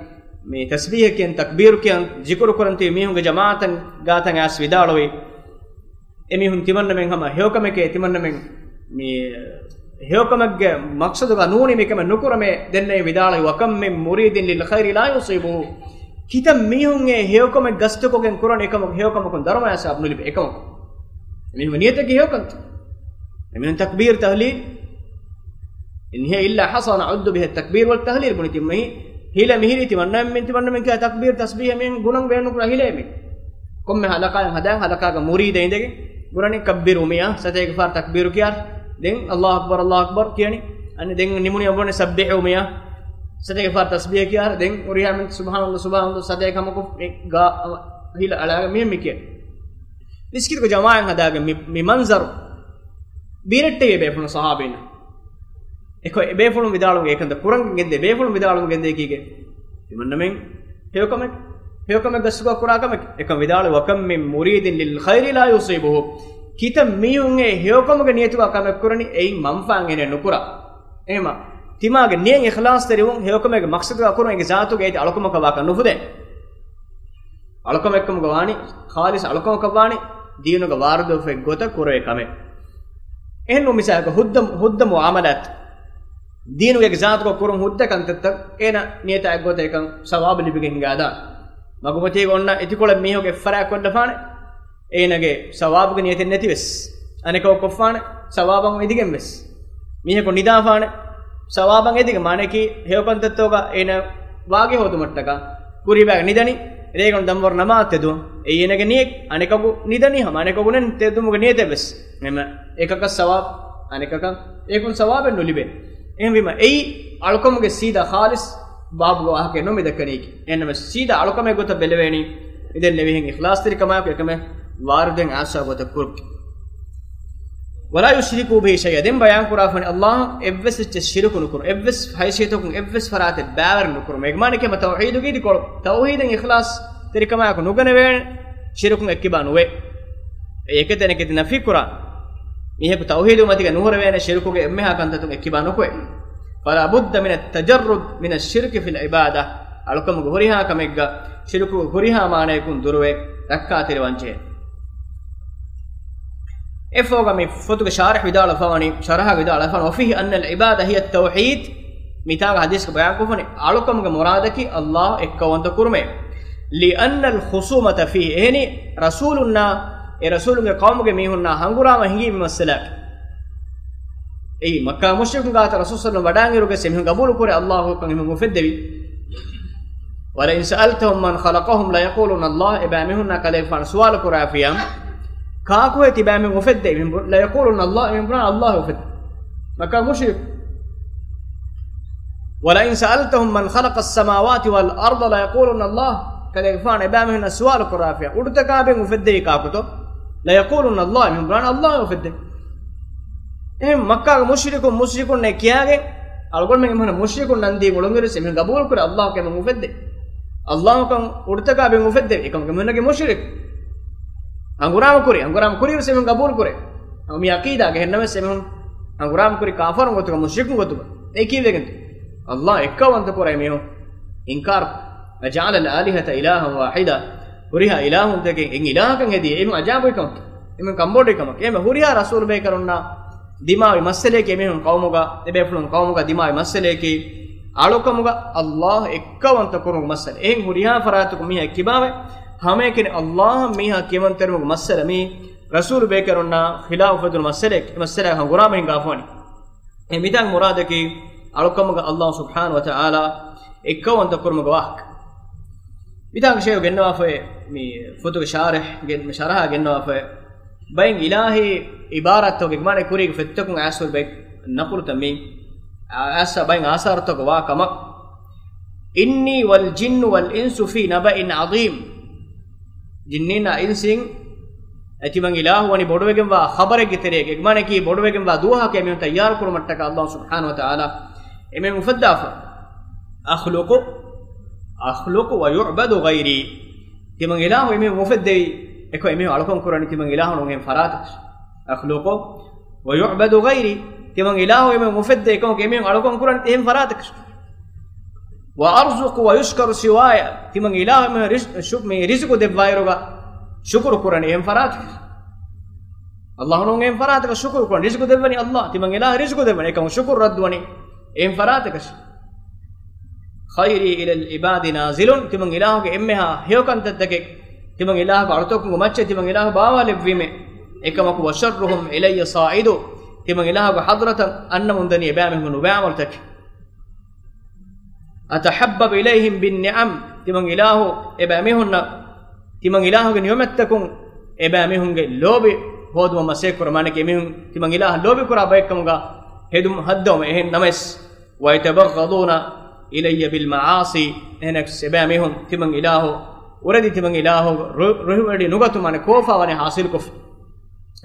މި ތަސްބީޙަ ކިޔަން، ތަކްބީރު ކިޔަން، ޒިކުރު ކުރަން ތިބި މީހުންގެ ޖަމާޢަތަށް ގާތަށް އައިސް ވިދާޅުވި، އެމީހުން ތިމަންނަމެން ހަމަ ހެޔޮކަމެކޭ، ތިމަންނަމެން މި ހެޔޮކަމެއްގެ މަޤްޞަދުގަ ނޫނީ މިކަމެއް ނުކުރަމޭ. ދެންނެވި ވިދާޅުވި، وكم من مريد للخير لا يصيبه. ކިތައް މީހުން އެ ހެޔޮކަމެއް ގަސްތުކޮށްގެން ކުރަން އެކަމަކު ހެޔޮކަމަކުން ދަރުމަޔާ ސަބަބު ނުލިބޭ އެކަމަކު. އެމީހުން ނިޔަތަކީ ހެޔޮކަންތަ؟ އެމީހުން ތަކްބީރު ތަހްލީލު، إن هي إلا حصى نعد بها التكبير والتهليل ބުނި ތިމަން ހިލަ މިހިރީ ތިމަންނަމެން، ތިމަންނަމެން ކިޔާ ތަކްބީރު ތަސްބީޙަ މި ގުނަން ބޭނުން ކުރާ ހިލޭ މި. ކޮންމެ ހަލަޤާއެއް ހަދާ ހަލަޤާގަ މުރީދެއް އިނދެގެން ބުނަނީ ކައްބިރު މިއާ، ސަތޭކަ ފަހަރު ތަކްބީރު ކިޔާ، ދެން އައްލާހު އަކްބަރު، އައްލާހު އަކްބަރު ކިޔަނީ. އަނެއް ދެން ނިމުނީ ބުނަނީ ސައްބިޙޫ މިއާ، ސަތޭކަ ފަހަރު ތަސްބީޙަ ކިޔާ، ދެން ހުރިހާ މި ސުބްޙާނައްލާހް، ސުބްޙާނައްލާހް، ސަތޭކަ ހަމަކޮށް މި ގާ ހިލަ އަޅާގެން މިހެން މި ކިޔަނީ. މިސްކިތުގެ ޖަމާޢަތް ހަދާގެން މި، މި މަންޒަރު ބީރައްޓެވި ބޭފުޅުން ޞަޙާބީން. އެކަ އެބޭފުޅުން ވިދާޅުވި އެކަންތައް ކުރަން ގެންދޭ ބޭފުޅުން ވިދާޅުވި ގެންދޭ ކީގެ؟ ތިމަންނަމެން ހެޔޮކަމެއް، ހެޔޮކަމެއް ގަސްތުގަ ކުރާ ކަމެއް. އެކަން ވިދާޅުވި، وكم من مريد للخير لا يصيبه. ކިތައް މީހުން އެ ހެޔޮކަމުގެ ނިޔަތުގަ ކަމެއް ކުރަނީ އެއިން މަންފާއެއް އޭނަ ނުކުރާ. އެހެމަ ތިމާގެ ނިޔަތް އިޚްލާޞްތެރިވުން ހެޔޮކަމެއްގެ މަޤްޞަދުގަ ކުރުން އޭގެ ޒާތުގައި އަޅުކަމަކަށް ވާކަށް ނުފުދޭ. އަޅުކަމެއްކަމުގަ ވާނީ، ޚާލިޞް އަޅުކަމަކަށް ވާނީ، ދީނުގަ ވާރިދުވެފައި ގޮތަށް ކުރެވޭ ކަމެއް. އެހެން ނޫން މިސާލަކަށް ހުއްދަ، ހުއްދަ މުޢާމަލާތު، ދީނުގެ ޒާތުގަ ކުރުން ހުއްދަ ކަންތައްތައް އޭނަ ނިޔަތާ އެއްގޮތަށް އެކަން ސަވާބު ލިބިގެން ހިނގާދާނެ. މަގުމަތީގަ އޮންނަ އެތިކޮޅެއް މީހަކު އެއްފަރާތް ކޮށްލަފާނެ. އޭނަގެ ސަވާބުގެ ނިޔަތެއް ނެތިވެސް، އަނެކަކު ކޮށްފާނެ، ސަވާބަށް އެދިގެން ވެސް. މީހަކު ނިދާފާނެ، ސަވާބަށް އެދިގެން، މާނައަކީ ހެޔޮކަންތައްތަކުގަ އޭނަ ވާގި ހޯދުމަށްޓަކާ، ކުރީބާގަ ނިދަނީ، ރޭގަނޑު ދަންވަރު ނަމާދު ތެދުން. އެއީ އޭނަގެ ނިޔަތް. އަނެކަކު ނިދަނީ ހަމަ އަނެކަކު ނެން ތެދުމުގެ ނިޔަތެއް ވެސް. އެހެމަ އެކަކަށް ސަވާބު، އަނެކަކަށް އެކުން ސަވާބެއް ނުލިބޭ. އެހެންވީމަ އެއީ އަޅުކަމުގެ ސީދާ ޚާލިޞް ބާބުގެ ވާހަކައެއް ނޫން މި ދައްކަނީކީ. އެހެންނަމަ ސީދާ އަޅުކަމެއް ގޮތަށް ބެލެވޭނީ. އިދެން ނެވިހެން އިޚްލާޞްތެރިކަމާއެކު އެކަމެއް ވާރިދުވެގެން އާއްސާ ގޮތަށް ކުރުން. ولا يشركوا به شيئا. ދެން ބަޔާން ކުރާފަނި އައްލާހަށް އެއްވެސް އެއްޗެއް ޝިރުކު ނުކުރުން. އެއްވެސް ހައިސިއްޔަތަކުން އެއްވެސް ފަރާތެއް ބާވަރު ނުކުރުން. އެ މާނައަކީ ހަމަ ތައުޙީދުގެ އިދިކޮޅު. ތައުޙީދެއް އިޚްލާޞްތެރިކަމާއެކު ނުގަނެވޭނެ. ޝިރުކުން އެއްކިބާ ނުވޭ. އެ އެކަތެއް އަނެކަތެއް ނަފީ ކުރާ. މީހަކު ތައުޙީދު މަތިގަ ނުހުރެވޭނެ ޝިރުކުގެ އެންމެހާ ކަންތައްތަކުން އެއްކިބާ ނުކުރޭ. فلا بد من التجرد من الشرك في العبادة. އަޅުކަމުގެ ހުރިހާ ކަމެއްގަ ޝިރުކުގެ ހުރިހާ މާނަޔަކުން ދުރުވެ ރައްކާތެރިވާންޖެހޭ. އެފޯގަ މި ފޮތުގެ ޝާރިޙް ވިދާޅުވެފަވަނީ، ޝަރަޙަ ވިދާޅުވެފަވަނީ، وفيه أن العبادة هي التوحيد. މިތާގަ ޙަދީޘްގަ ބަޔާން ކޮށްފަނީ، އަޅުކަމުގެ މުރާދަކީ އައްލާހު އެއްކައުވަންތަ ކުރުމޭ. لأن الخصومة فيه، އެހެނީ ރަސޫލުންނާ އެ ރަސޫލުންގެ ޤައުމުގެ މީހުންނާ ހަނގުރާމަ ހިނގީ މި މައްސަލައަކީ. އެއީ، މައްކާ މުޝްރިކުން ގާތަށް ރަސޫލު ޞައްލަﷲު ވަޑާންއިރުގެ އެމީހުން ގަބޫލު ކުރޭ އައްލާހު އެކަން އެމީހުން އުފެއްދެވީ. ولئن سألتهم من خلقهم ليقولن الله، އެބައިމީހުންނާ ކަލޭގެފާނު ސުވާލު ކުރާފިޔާ، ކާކުހޭ ތިބައިމީހުން އުފެއްދޭ؟ އެމީހުން، ليقولن الله، އެމީހުން ބުނާ އައްލާހު އުފެއްދޭ. މައްކާ މުޝްރިކު. ولئن سألتهم من خلق السماوات والأرض ليقولن الله. ކަލޭގެފާނު އެބައިމީހުންނަށް ސުވާލު ކުރާފިޔާ، އުޑުތަކާ ބިން އުފެއްދެވީ ކާކުތޯ؟ ليقولن الله، އެމީހުން ބުނާނެ އައްލާހު އުފެއްދޭ. އެހެން މައްކާގެ މުޝްރިކުން، މުޝްރިކުންނޭ ކިޔާގެން، އަޅުގަނޑުމެން އެމީހުންނަށް މުޝްރިކުން ނަންދީ އުޅުންއިރު އެމީހުން ގަބޫލު ކުރޭ އައްލާހު އެކަމެއް އުފެއްދޭ. އައްލާހު ކަން އުޑުތަކާ ބިން އުފެއްދެވީ. އެކަމަކު އެމީހުންނަކީ މުޝްރިކު. ހަނގުރާމަ ކުރި، ހަނގުރާމަ ކުރިއިރު އެމީހުން ގަބޫލު ކުރޭ. މި ޢަޤީދާގަ އެހެންނަމަވެސް އެމީހުން ހަނގުރާމަ ކުރި ކާފަރުން ގޮތުގަ، މުޝްރިކުން ގޮތުގަ. އެ ކީއްވެގެންތޯ؟ އައްލާހު އެއްކައުވަންތަ ކުރޭ އެމީހުން އިންކާރު. أجعل الآلهة إلها واحدا. ހުރިހާ އިލާހުންތަކެއް އެއް އިލާހަކަށް ހެދިޔޭ. އެމީހުން އަޖައިބު ކަމަކީ. އެމީހުން ކަންބޮޑުވި ކަމަކީ. އެހެން ހުރިހާ ރަސޫލު ބޭކަލުންނާ ދިމާވި މައްސަލައަކީ، އެމީހުން ޤައުމުގަ، އެބޭފުޅުން ޤައުމުގަ ދިމާވި މައްސަލައަކީ، އަޅުކަމުގަ އައްލާހު އެއްކައުވަންތަ ކުރުމުގެ މައްސަލަ. އެހެން ހުރިހާ ފަރާތަކުން މީހާ އެއްކިބާވެ، ހަމައެކަނި އައްލާހަށް މީހާ ކިޔަމަންތެރިވުމުގެ މައްސަލަ މީ ރަސޫލު ބޭކަލުންނާ ޚިލާފު އުފެދުނު މައްސަލައެއް. އެ މައްސަލައަށް ހަނގުރާމަ ހިނގާފަވަނީ. އެ މިތާގެ މުރާދަކީ އަޅުކަމުގަ އައްލާހު ސުބްޙާނަހު ވަތަޢާލާ އެއްކައުވަންތަ ކުރުމުގެ ވާހަކަ. މިތާގަ ޝޭޚު ގެންނަވާފައި، މި ފޮތުގެ ޝާރިޙް ގެން، ޝަރަޙަ ގެންނަވާފައި، ބައެއް އިލާހީ ޢިބާރާތްތަކުގެ މާނަ ކުރީގެ ފޮތްތަކުން އައިސްފައި ބައެއް ނަޤުލުތައް މި، އައިސްފައި ބައެއް އާސާރުތަކުގަ ވާ ކަމަށް. إني والجن والإنس في نبإ عظيم. ޖިންނީންނާ އިންސީން އެ ތިމަން އިލާހު ވަނީ ބޮޑުވެގެންވާ ޚަބަރެއްގެ ތެރޭގަ، އެ މާނައަކީ ބޮޑުވެގެންވާ ދުވަހަކަށް އެމީހުން ތައްޔާރު ކުރުމަށްޓަކާ އައްލާހު ސުބްޙާނަހު ވަތަޢާލާ އެމީހުން އުފައްދާފަ. أخلق، أخلق ويعبد غيري. ތިމަން އިލާހު އެމީހުން އުފެއްދެވީ، އެކަމަކު އެމީހުން އަޅުކަން ކުރަނީ ތިމަން އިލާހު ނޫން އެހެން ފަރާތަކަށް. أخلق ويعبد غيري. ތިމަން އިލާހު އެމީހުން އުފެއްދޭ، އެކަމަކު އެމީހުން އަޅުކަން ކުރަނީ އެހެން ފަރާތަކަށް. وأرزق ويشكر سواي. ތިމަން އިލާހު އެމީހުން ރިޒް، ޝު، މި ރިޒުގު ދެއްވާއިރުގަ ޝުކުރު ކުރަނީ އެހެން ފަރާތަކަށް. އައްލާހު ނޫން އެހެން ފަރާތަކަށް ޝުކުރު ކުރަން. ރިޒުގު ދެއްވަނީ އައްލާހު. ތިމަން އިލާހު ރިޒުގު ދެއްވަނީ. އެކަމަކު ޝުކުރު ރައްދުވަނީ އެހެން ފަރާތަކަށް. خيري إلى العباد نازل. ތިމަން އިލާހުގެ އެންމެހާ ހެޔޮކަންތައްތަކެއް، ތިމަން އިލާހުގެ އަޅުތަކުންގެ މައްޗަށް ތިމަން އިލާހު ބާވާލެއްވީމޭ. އެކަމަކު وشرهم إلي صاعد. ތިމަން އިލާހުގެ ޙަޟްރަތަށް އަންނަމުންދަނީ އެބައިމީހުން ނުބައިމަލުތަކެއް. أتحبب إليهم بالنعم. ތިމަން އިލާހު އެބައިމީހުންނަށް ތިމަން އިލާހުގެ ނިޢުމަތްތަކުން އެބައިމީހުންގެ ލޯބި ހޯދުމަށް މަސައްކަތް ކުރަން، މާނައަކީ އެމީހުން ތިމަން އިލާހަށް ލޯބި ކުރާ ބައެއްކަމުގަ ހެދުމަށް ހައްދަވަމުން. އެހެން ނަމަވެސް، وَيَتَبَغَّضُونَ إِلَيَّ بِالْمَعَاصِي، އެހެނަސް އެބައިމީހުން ތިމަން އިލާހު އުރެދި ތިމަން އިލާހު ރު-، ރުހިވެރި ނުގަތުމަށް ކޯފާވަނީ ހާސިލްކޮށްފި.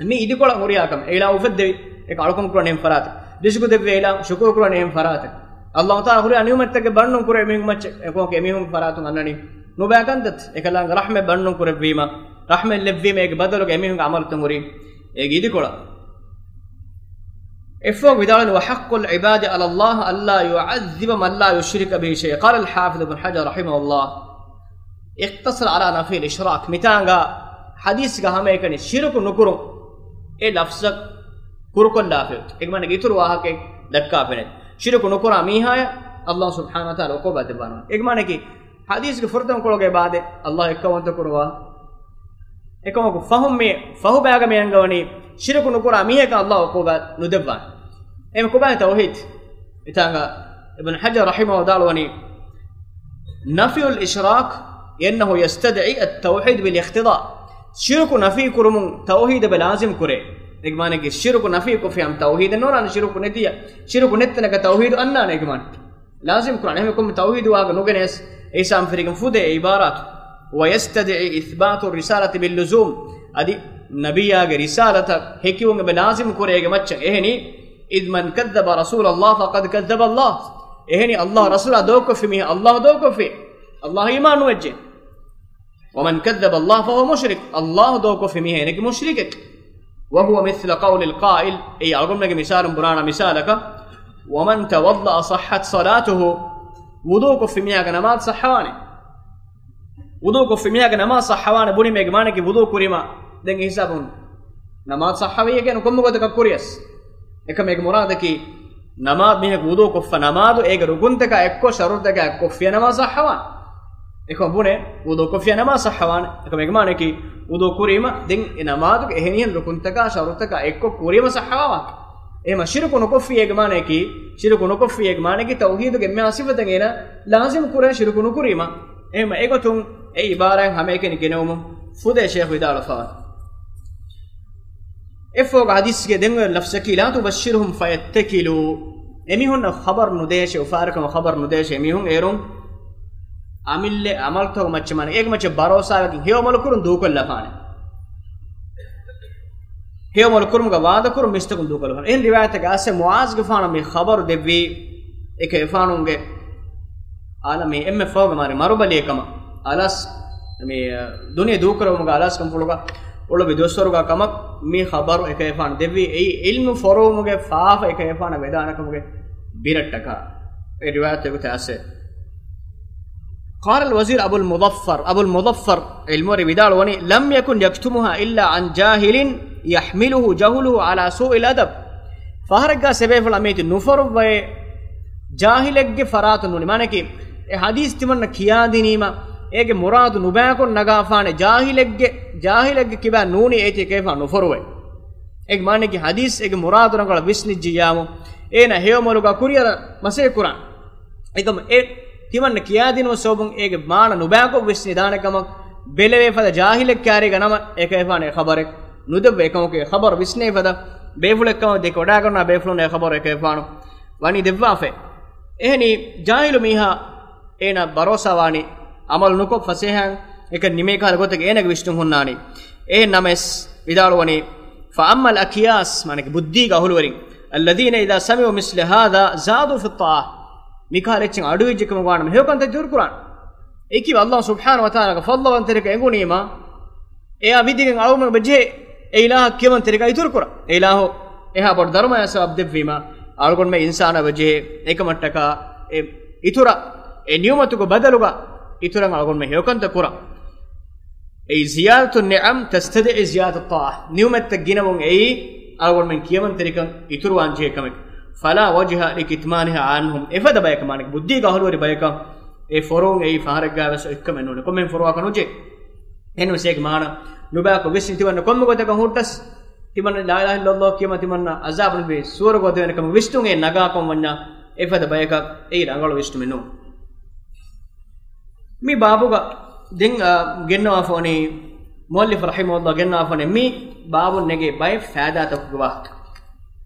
މި އިދިކޮޅަށް ހުރިހާ ކަމެއް އެއިލާހު އުފެއްދެވި، އެކަ އަޅުކަމު ކުރަން އެހެން ފަރާތެއް، ރިޒުގު ދެއްވި އެއިލާހު ޝުކުރު ކުރަން އެހެން ފަރާތެއް، އައްލާހު ތަޢާލާ ހުރިހާ ނިޢުމަތްތަކެއް ބަންނުން ކުރެވި މީހުން މައްޗަށް އެކަމަކު އެމީހުން ފަރާތުން އަންނަނީ ނުބައިކަންތައް، އެކަލާނގެ ރަޙްމަތް ބަންނުން ކުރެއްވީމަ، ރަޙްމަތް ލެއްވީމަ، އޭގެ ބަދަލުގަ އެމީހުންގެ އަމަލުތައް ހުރީ އޭގެ އިދިކޮޅަށް. އެއަށްފަހު ވިދާޅުވި، وَحَقُّ الْعِبَادِ عَلَى اللَّهِ أَلَّا يُعَذِّبَ مَن لَّا يُشْرِكُ بِهِ شَيْئًا. قَالَ الْحَافِظُ ابْنُ حَجَرَ رَحِمَهُ اللَّهُ، اخْتَصَرَ عَلَى نَفْيِ الْإِشْرَاكِ. މިތާނގަ ޙަދީޘްގަ ހަމައެކަނި ޝިރުކު ނުކުރުން އެ ލަފްޒަށް ކުރުކޮށްލާފައި، އޭގެ މާނައަކީ އިތުރު ވާހަކައެއް ދައްކާފައި ނެތް. ޝިރުކު ނުކުރާ މީހާޔަށް އައްލާހު ސުބްޙާނަހޫ ވަތަޢާލާ ޢުޤޫބާތެއް ދެއްވާނެ. އޭގެ މާނައަކީ ޙަދީޘްގެ ފުރަތަމަ ކޮޅުގެ އިބާދަތް އައްލާހަށް އެއްކައުވަންތަ ކުރުވާ. އެކަމަކު ފަހުން މި ފަހު ބަޔާންގަ މި އަންގަވަނީ ޝިރުކު ނުކުރާ މީހަކަށް އައްލާހު ޢުޤޫބާތް ނުދެއްވާނެ. އެހެން ކޮބާ ތައުޙީދު؟ މިތާނގަ އިބްނު ޙަޖަރު ރަޙިމަހު ވަދާޅުވަނީ، نَفْيُ الْإِشْرَاكِ لِأَنَّهُ يَسْتَدْعِي التَّوْحِيدَ بِالِاقْتِضَاءِ. ޝިރުކު ނަފީ ކުރުމުން ތައުޙީދު އެބަ ލާޒިމް ކުރޭ. އޭގެ މާނައަކީ ޝިރުކު ނަފީ ކޮށްފި ހަމަ ތައުޙީދެއް ނޯންނާނެ، ޝިރުކު ނެތިއްޔާ، ޝިރުކު ނެތްތަނަކަށް ތައުޙީދު އަންނާނެ އޭގެ މާނަ. ލާޒިމް ކުރާނެ. އެހެން ކޮންމެ ތައުޙީދު ވާހަކަ ނުގެނެސް އިސްލާމް ފިރިގެން ފުދޭ އެ ޢިބާރާތު. وَيَسْتَدْعِي إِثْبَاتَ الرِّسَالَةِ بِاللُّزُومِ. އަދި ނަބިއްޔާގެ ރިސާލަތަށް ހެކިވުން އެބަ ލާޒިމް ކުރޭ އޭގެ މައްޗަށް. އެހެނީ، إِذْ مَنْ كَذَّبَ رَسُولَ اللَّهِ فَقَدْ كَذَّبَ اللَّهَ. އެހެނީ، އައްލާހު ރަސޫލާ ދޮގުކޮށްފި މީހާ އައްލާހު ދޮގުކޮށްފި. އައްލާހަށް އީމާން ނުވެއްޖެ. وَمَنْ كَذَّبَ اللَّهَ فَهُوَ مُشْرِكٌ. އައްލާހު ދޮގުކޮށްފި މީހާ އޭނައަކީ މުޝްރިކެއް. وَهُوَ مِثْلُ قَوْلِ الْقَائِلِ. އެއީ އަޅުގަނޑުމެންގެ މިސާލުން ބުނާނަ މިސާލަކަށް، وَمَنْ تَوَضَّأَ صَحَّتْ صَلَاتُهُ. ވުޟޫ ކޮށްފި މީހާގެ ނަމާދު ޞައްޙަވާނެ. ވުޟޫ ކޮށްފި މީހާގެ ނަމާދު ޞައްޙަވާނެ ބުނީމަ އޭގެ މާނައަކީ ވުޟޫ ކުރީމަ ދެން އެ ހިސާބުން ނަމާދު ޞައްޙަވީ ކިޔަން ކޮންމެ ގޮތަކަށް ކުރިޔަސް. އެކަމަކު އޭގެ މުރާދަކީ ނަމާދު މީހަކު ވުޟޫ ކޮށްފަ ނަމާދު އޭގެ ރުކުންތަކާ އެއްކޮށް ޝަރުޠުތަކާ އެއްކޮށް ފިޔަ ނަމާދު ޞައްޙަވާނެ. އެކަމަކު ބުނޭ ވުޟޫ ކޮށްފިޔަ ނަމާދު ޞައްޙަވާނެ. އެކަމަކު އޭގެ މާނައަކީ ވުޟޫ ކުރީމަ ދެން އެ ނަމާދުގެ އެހެނިހެން ރުކުންތަކާ ޝަރުޠުތަކާ އެއްކޮށް ކުރީމަ ޞައްޙަވާ ވާހަކަ. އެހެންމަ ޝިރުކު ނުކޮށްފި އޭގެ މާނައަކީ، ޝިރުކު ނުކޮށްފި އޭގެ މާނައަކީ ތައުޙީދުގެ އެންމެހާ ސިފަތައް އޭނަ ލާޒިމް ކުރޭ ޝިރުކު ނުކުރީމަ. އެހެންމަ އެގޮތުން އެ ޢިބާރާތް ހަމައެކަނި ގެނެވުމުން ފުދޭ ޝޭޚު ވިދާޅުވެފަ. އެއަށްފަހުގަ ޙަދީޘްގެ ދެންވެރި ލަފްޒަކީ، لَا تُبَشِّرْهُمْ فَيَتَّكِلُوا. އެމީހުންނަށް ޚަބަރު ނުދޭށޭ، އުފާވެރިކަމަށް ޚަބަރު ނުދޭށޭ އެމީހުން އޭރުން އަމިއްލަ ޢަމަލުތަކުގެ މައްޗަށް، މާނަ އޭގެ މައްޗަށް ބަރޯސާވެގެން ހެޔޮ ޢަމަލު ކުރުން ދޫކޮށްލާފާނެ. ހެޔޮ ޢަމަލު ކުރުމުގަ ވަޢުދު ކުރުން މީސްތަކުން ދޫކޮށްލާފާނެ. އެހެން ރިވާޔަތެއްގަ އައިސް މުޢާޒުގެފާނަށް މި ޚަބަރު ދެއްވީ އެކަލޭގެފާނުގެ އާލަ މި އެންމެ ފަހުގެ މާނަ މަރުބަލި ކަމަށް. އަލަސް މި، އަ، ދުނިޔެ ދޫކުރެވުމުގަ އަލަސް ކަންފުޅުގަ އުޅުއްވި ދުވަސްވަރުގަ ކަމަށް މި ޚަބަރު އެކަލޭގެފާނު ދެއްވީ. އެއީ ޢިލްމު ފޮރުވުމުގެ ފާފަ އެކަލޭގެފާނަށް ވެދާނެ ކަމުގެ ބިރަށްޓަކާ. އެ ރިވާޔަތް އެގޮތަށް އައިސް. قال الوزير أبو المظفر، އަބުލް މުޒައްފަރު ޢިލްމުވެރި ވިދާޅުވަނީ، لَمْ يَكُنْ يَكْتُمُهَا إِلَّا عَنْ جَاهِلٍ يَحْمِلُهُ جَهْلُهُ عَلَى سُوءِ الْأَدَبِ. ފަހަރެއްގަ އެބޭފުޅާ މިއޮތީ ނުފޮރުއްވައޭ، ޖާހިލެއްގެ ފަރާތުން ނޫނީ. މާނައަކީ، އެ ޙަދީޘް ތިމަންނަ ކިޔާދިނީމަ، އޭގެ މުރާދު ނުބަޔާކޮށް ނަގާފާނެ، ޖާހިލެއްގެ، ޖާހިލެއްގެ ކިބައިން ނޫނީ އޭތި އެކަލޭގެފާނު ނުފޮރުވައޭ. އޭގެ މާނައަކީ، ޙަދީޘް އޭގެ މުރާދު ރަނގަޅަށް ވިސްނިއްޖިއްޔާމު، އޭނަ ހެޔޮ ޢަމަލުގަ ކުރިއަރަން މަސައްކަތް ކުރާނެ. އެކަމަކު އެ ތިމަންނަ ކިޔާދިނުމުގެ ސަބަބުން އޭގެ މާނަ ނުބަޔާކޮށް ވިސްނިދާނެ ކަމަށް ބެލެވޭ ފަދަ ޖާހިލެއް ކާރީގަ ނަމަ އެކަލޭގެފާނު އެ ޚަބަރެއް ނުދެއްވޭ. އެކަމަކު އެ ޚަބަރު ވިސްނޭ ފަދަ ބޭފުޅެއް ކަމަށް ދެކެ ވަޑައިގަންނަވާ ބޭފުޅުން އެ ޚަބަރު އެކަލޭގެފާނު ވަނީ ދެއްވާފައި. އެހެނީ ޖާހިލު މީހާ އޭނަ ބަރޯސާވާނީ ޢަމަލު ނުކޮށް ފަސޭހައިން އެކަން ނިމޭ ކަހަލަ ގޮތެއް އޭނަގެ ވިސްނުން ހުންނާނީ. އެހެން ނަމަވެސް ވިދާޅުވަނީ، فَأَمَّا الْأَكْيَاسُ، މާނައަކީ ބުއްދީގެ އަހުލުވެރިން، الَّذِينَ إِذَا سَمِعُوا مِثْلَ هَذَا زَادُوا فِي الطَّاعَةِ، މިކަހަލަ އެއްޗެއް އަޑުއިއްޖެ ކަމަށް ވާނަމަ ހެޔޮކަންތައް އިތުރު ކުރާނެ. އެކީ އައްލާހު ސުބްޙާނަހު ވަތަޢާލާގެ ފަޟްލުވަންތެރިކަން އެނގުނީމަ، އެއާ ވިދިގެން އަޅުގަނޑުމެން ބެޖެހޭ އެ އިލާހަށް ކިޔަވަންތެރިކަން އިތުރު ކުރަން. އެ އިލާހު އެހާ ބޮޑު ދަރުމަޔާ ސަބަބު ދެއްވީމަ، އަޅުގަނޑުމެން އިންސާނާ ބެޖެހޭ އެކަމަށްޓަކާ އެ އިތުރަށް، އެ ނިޢުމަތުގެ ބަދަލުގަ އިތުރަށް އަޅުގަނޑުމެން ހެޔޮކަންތައް ކުރަން. އެއީ زِيَادَةُ النِّعَمِ تَسْتَدْعِي زِيَادَةَ الطَّاعَةِ. ނިޢުމަތްތައް ގިނަވުން އެއީ އަޅުގަނޑުމެން ކިޔަވަންތެރިކަން އިތުރުވާން ޖެހޭ ކަމެއް. فَلَا وَجْهَ لِكِتْمَانِهَا عَنْهُمْ. އެފަދަ ބަޔަކަށް، މާނައަކީ ބުއްދީގެ އަހުލުވެރި ބަޔަކަށް އެ ފޮރުވުން އެއީ ފަހަރެއްގަ ވެސް އޮތްކަމެއް ނޫނޭ. ކޮންމެހެން ފޮރުވާކަށް ނުޖެހޭ. އެހެންވެސް އޭގެ މާނަ ނުބަޔާކޮށް ވިސްނި ތިމަންނަ ކޮންމެ ގޮތަކަށް ހުއްޓަސް ތިމަންނަ ލާ އިލާހަ އިއްލައްލާހު ކިޔަމަ ތިމަންނަ ޢަޒާބު ނުދޭ ސުވަރުގެ ދެވޭނެ ކަމަށް ވިސްނުން އެ ނަގާކަން ވަންޏާ އެފަދަ ބަޔަކަށް އެއީ ރަނގަޅު ވިސްނުމެއް ނޫން. މި ބާބުގަ ދެން، އާ، ގެންނަވާފަވަނީ، މުއައްލިފު ރަޙިމަހުﷲ ގެންނަވާފަވަނީ މި ބާބުން ނެގޭ ބައެއް ފައިދާތަކުގެ ވާހަކަ.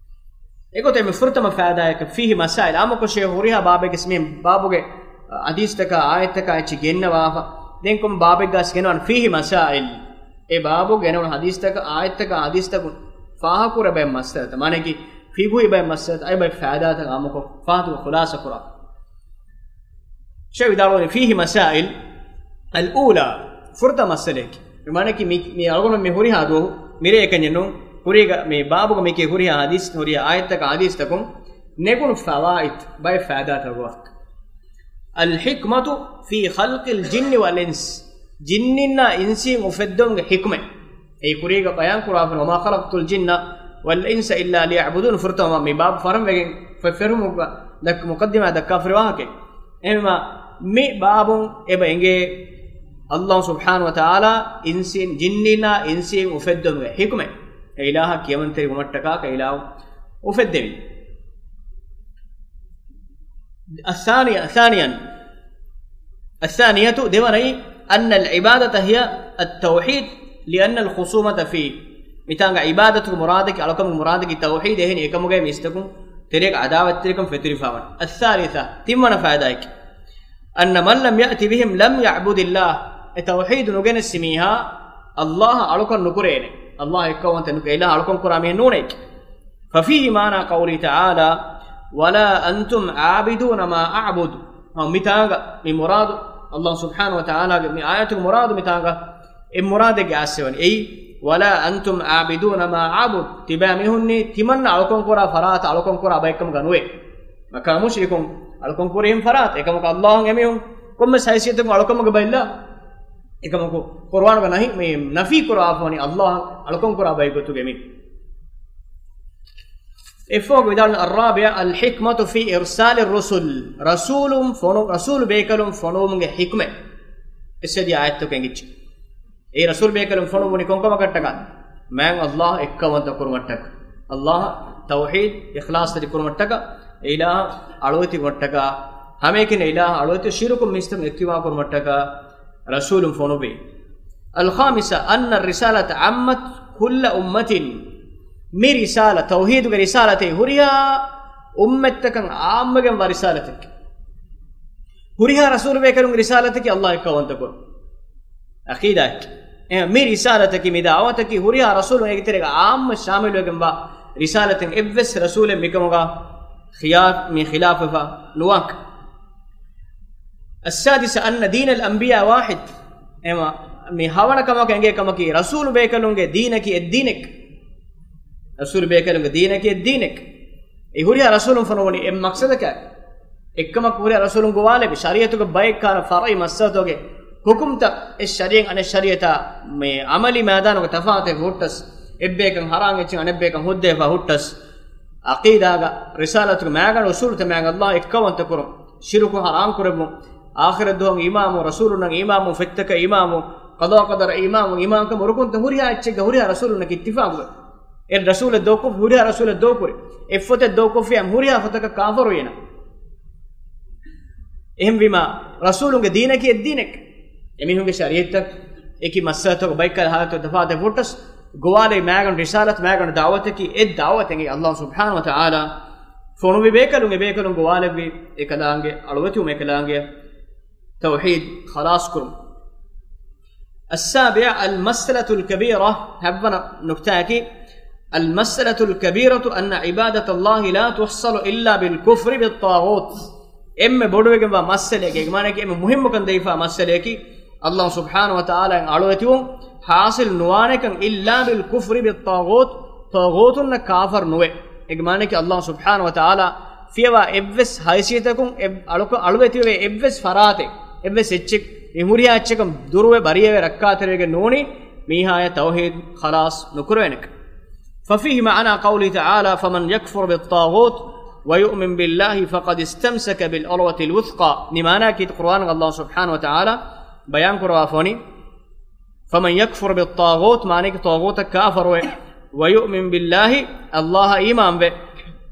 އެގޮތަށް މި ފުރަތަމަ ފައިދާއަކަށް، فيه مسائل، އާއްމުކޮށޭ ހުރިހާ ބާބެއްގެ މި ބާބުގެ ޙަދީޘްތަކާ އާޔަތްތަކާ އެއްޗެއް ގެންނަވާފަ. ދެން ކޮން ބާބެއްގަސް ގެންނަވާން، فيه مسائل. އެ ބާބު ގެނެވުނު ޙަދީޘްތަކަށް، އާޔަތްތަކާ ޙަދީޘްތަކުން ފާހަގަކުރެ ބައެއް މައްސަލަތައް، މާނައަކީ ފިޤުހީ ބައެއް މައްސަލަތައް، އައި ބައެއް ފައިދާތައް އާއްމުކޮށް ފާހަގަ ޚުލާޞަ ކުރާ. ޝޭޚް ވިދާޅުވަނީ، فيه مسائل. الأولى، ފުރަތަމަ މައްސަލައަކީ. މާނައަކީ މި، މި އަޅުގަނޑު މި ހުރިހާ ދުވަހު، މިރޭ އެކަންޏެއް ނޫން، ކުރީގަ މި ބާބުގަ މިކި ހުރިހާ ޙަދީޘް، ހުރިހާ އާޔަތްތަކާ ޙަދީޘްތަކުން ނެގުނު ފަވާއިދު، ބައެއް ފައިދާތައް ވާ. الحكمة في خلق الجن والإنس، ޖިންނިންނާ އިންސީން އުފެއްދުމުގެ ޙިކުމަތް. އެއީ ކުރީގަ ބަޔާން ކުރާފަ، وما خلقت الجن والإنس إلا ليعبدون، ފުރަތަމަ މި ބާބު ފަރަންވެގެން ފެ-، ފެށުމުގަ ދައްކަ-، މުޤައްދިމާ ދައްކާފައިވާ ވާހަކައެއް. އެހެންވީމާ، މި ބާބުން އެބަ އެނގޭ، ﷲ ސުބްޙާނަހޫ ވަތަޢާލާ އިންސީން، ޖިންނީންނާ އިންސީން އުފެއްދުމުގެ ޙިކުމަތް. އެ އިލާހަށް ކިޔަމަންތެރިވުމަށްޓަކާ އެ އިލާހު އުފެއްދެވި. الثانية، ثانيا، الثانية، ދެވަނައީ، أن العبادة هي التوحيد لأن الخصومة فيه. މިތާނގަ ޢިބާދަތުގެ މުރާދަކީ، އަޅުކަމުގެ މުރާދަކީ ތައުޙީދު، އެހެނީ އެކަމުގައި މީސްތަކުން ތެރޭގަ ޢަދާވަތްތެރިކަން ފެތުރިފަވަން. الثالثة، ތިންވަނަ ފައިދާއަކީ، أن من لم يأت بهم لم يعبد الله. އެ ތައުޙީދު ނުގެނެއްސި މީހާ ﷲ އަށް އަޅުކަން ނުކުރޭނެ. ﷲ އެއްކައުވަންތަ ނުކުރޭ، އިލާހަށް އަޅުކަން ކުރާ މީހެއް ނޫނޭ. ففيه معنى قوله تعالى، ولا أنتم عابدون ما أعبد. ހަމަ މިތާނގަ މި މުރާދު، ﷲ ސުބްޙާނަހޫ ވަތަޢާލާގެ މި އާޔަތުގެ މުރާދު މިތާނގަ އެ މުރާދެއްގެ އާސެވަނީ. އެއީ، ولا أنتم عابدون ما أعبد. ތިބާ މީހުންނީ ތިމަންނަ އަޅުކަން ކުރާ ފަރާތަށް އަޅުކަން ކުރާ ބައެއްކަމުގަ ނުވޭ. މަކާ މުޝްރިކުން އަޅުކަން ކުރިހެން ފަރާތެއް. އެކަމަކު ﷲ އަށް އެމީހުން ކޮންމެސް ހައިސިއްޔަތަކުން އަޅުކަމުގަ ބައިލާ. އެކަމަކު ޤުރުއާނުގަ ނަހި-، މި ނަފީ ކުރާފަވަނީ ﷲ އަށް އަޅުކަން ކުރާ ބައެއް ގޮތުގައި މި. އެއްފަހަކު ވިދާޅުވި، الرابعة الحكمة في إرسال الرسل. ރަސޫލުން ފޮނު-، ރަސޫލު ބޭކަލުން ފޮނުވުމުގެ ޙިކުމަތް. އެއްސަދިޔަ އާޔަތްތަކު އެނގިއްޖެ. އެ ރަސޫލު ބޭކަލުން ފޮނުވުނީ ކޮންކަމަކަށްޓަކާ؟ މާތް ﷲ އެއްކައުވަންތަ ކުރުމަށްޓަކާ، ﷲ ތައުޙީދު އިޚްލާޞްތެރި ކުރުމަށްޓަކާ، އެ އިލާހަށް އަޅުވެތި ކުރުމަށްޓަކާ، ހަމައެކަނި އިލާހަށް އަޅުވެތި ޝިރުކު މީސްތަކުން އެއްކިވާ ކުރުމަށްޓަކާ ރަސޫލުން ފޮނުވި. الخامسة أن الرسالة عمت كل أمة. މި ރިސާލަ، ތައުޙީދުގެ ރިސާލަތެއް ހުރިހާ އުއްމަތްތަކަށް އާއްމުވެގެންވާ ރިސާލަތެއް. ހުރިހާ ރަސޫލު ބޭކަލުންގެ ރިސާލަތަކީ ﷲ އެއްކައުވަންތަ ކުރުން. ޢަޤީދާއަކީ. އެހެން މި ރިސާލަތަކީ، މި ދަޢުވަތަކީ ހުރިހާ ރަސޫލުން އޭގެ ތެރޭގަ ޢާއްމު ޝާމިލުވެގެންވާ ރިސާލަތެއް، އެއްވެސް ރަސޫލެއް މިކަމުގަ ޚިޔާ-، މި ޚިލާފުވެފަ ނުވާކަށް. السادسة أن دين الأنبياء واحد. އެމަ، މި ހަވަނަ ކަމަކަށް އެނގޭ ކަމަކީ، ރަސޫލު ބޭކަލުންގެ ދީނަކީ އެއްދީނެއް. ރަސޫލު ބޭކަލުންގެ ދީނަކީ އެއްދީނެއް. އެ ހުރިހާ ރަސޫލުން ފޮނުވުނީ އެއް މަޤްޞަދަކަށް. އެއްކަމަކު ހުރިހާ ރަސޫލުން ގޮވާލެއްވި ޝަރީޢަތުގެ ބައެއް ކާރަ ފަރުޢީ މައްސަލަތަކުގެ ޙުކުމްތައް އެއް ޝަރީޢަތް އަނެއް ޝަރީޢަތާ މި ޢަމަލީ މައިދާނުގެ ތަފާތެއް ހުއްޓަސް، އެއްބޭކަން ޙަރާމް އެއްޗެއް އަނެއްބޭކަން ހުއްދަވެފަ ހުއްޓަސް، ޢަޤީދާގަ ރިސާލަތުގެ މައިގަނޑު އުޞޫލުތައް މައިގަނޑު ﷲ އެއްކައުވަންތަ ކުރުން، ޝިރުކު ޙަރާމް ކުރެއްވުން، އާޚިރަތް ދުވަހު އީމާންވުން، ރަސޫލުންނަށް އީމާންވުން، ފޮތްތަކަށް އީމާންވުން، ޤަޟާ ޤަދަރަށް އީމާންވުން، އީމާންކަން ރުކުންތައް ހުރިހާ އެއްޗެއްގަ ހުރިހާ ރަސޫލުންނަކީ އިއްތިފާޤުވެ. އެ ރަސޫލެއް ދޯކޮށްފި، ހުރިހާ ރަސޫލެއް ދޯކުރި. އެއްފޮތެއް ދޯކޮށްފިއްޔާ ހުރިހާ ފޮތަކަށް ކާފަރުވީނަ. އެހެންވީމާ، ރަސޫލުންގެ ދީނަކީ އެއްދީނެއް. އެމީހުންގެ ޝަރީޢަތްތައް އެކި މައްސަލަތަކު ބައެއްކަލަ ހާލަތު ތަފާތެއް ހުއްޓަސް، ގޮވާލެވި މައިގަނޑު ރިސާލަތު މައިގަނޑު ދަޢުވަތަކީ އެއް ދަޢުވަތެއް. ﷲ ސުބްޙާނަހޫ ވަތަޢާލާ ފޮނުވި ބޭކަލުން އެ ބޭކަލުން ގޮވާލެއްވި އެކަލާނގެ އަޅުވެތިވުމަށް އެކަލާނގެ ތައުޙީދު ޚަލާޞް ކުރުން. السابعة المسألة الكبيرة، ހަތްވަނަ ނުކްތާއަކީ، المسألة الكبيرة أن عبادة الله لا تحصل إلا بالكفر بالطاغوت. އެންމެ ބޮޑުވެގެންވާ މައްސަލައެއް، އޭގެ މާނައަކީ އެންމެ މުހިއްމުކަން ދެވިފާ މައްސަލައަކީ، ﷲ ސުބްޙާނަހޫ ވަތަޢާލާއިން އަޅުވެތިވުން ޙާޞިލް ނުވާނެކަން، إلا بالكفر بالطاغوت، ޠާޣޫތުންނަށް ކާފަރު ނުވެ. އޭގެ މާނައަކީ، ﷲ ސުބްޙާނަހޫ ވަތަޢާލާ ފިޔަވާ އެއްވެސް ހައިސިއްޔަތަކުން އެ އަޅުކަ-، އަޅުވެތިވެވޭ އެއްވެސް ފަރާތެއް، އެއްވެސް އެއްޗެއް، މި ހުރިހާ އެއްޗަކުން ދުރުވެ ބަރީއަވެ ރައްކާތެރިވެގެން ނޫނީ، މީހާޔަށް ތައުޙީދު ޚަލާޞް ނުކުރެވޭނެކަން. ففيه معنى قوله تعالى، فمن يكفر بالطاغوت ويؤمن بالله فقد استمسك بالعروة الوثقى. މި މާނައަކީ ޤުރުއާނުގަ ﷲ ސުބްޙާނަހޫ ވަތަޢާލާ ބަޔާން ކުރަވާފަވަނީ، فمن يكفر بالطاغوت، މާނައަކީ ޠާޣޫތަށް ކާފަރުވެ، ويؤمن بالله، ﷲ އަށް އީމާންވެ،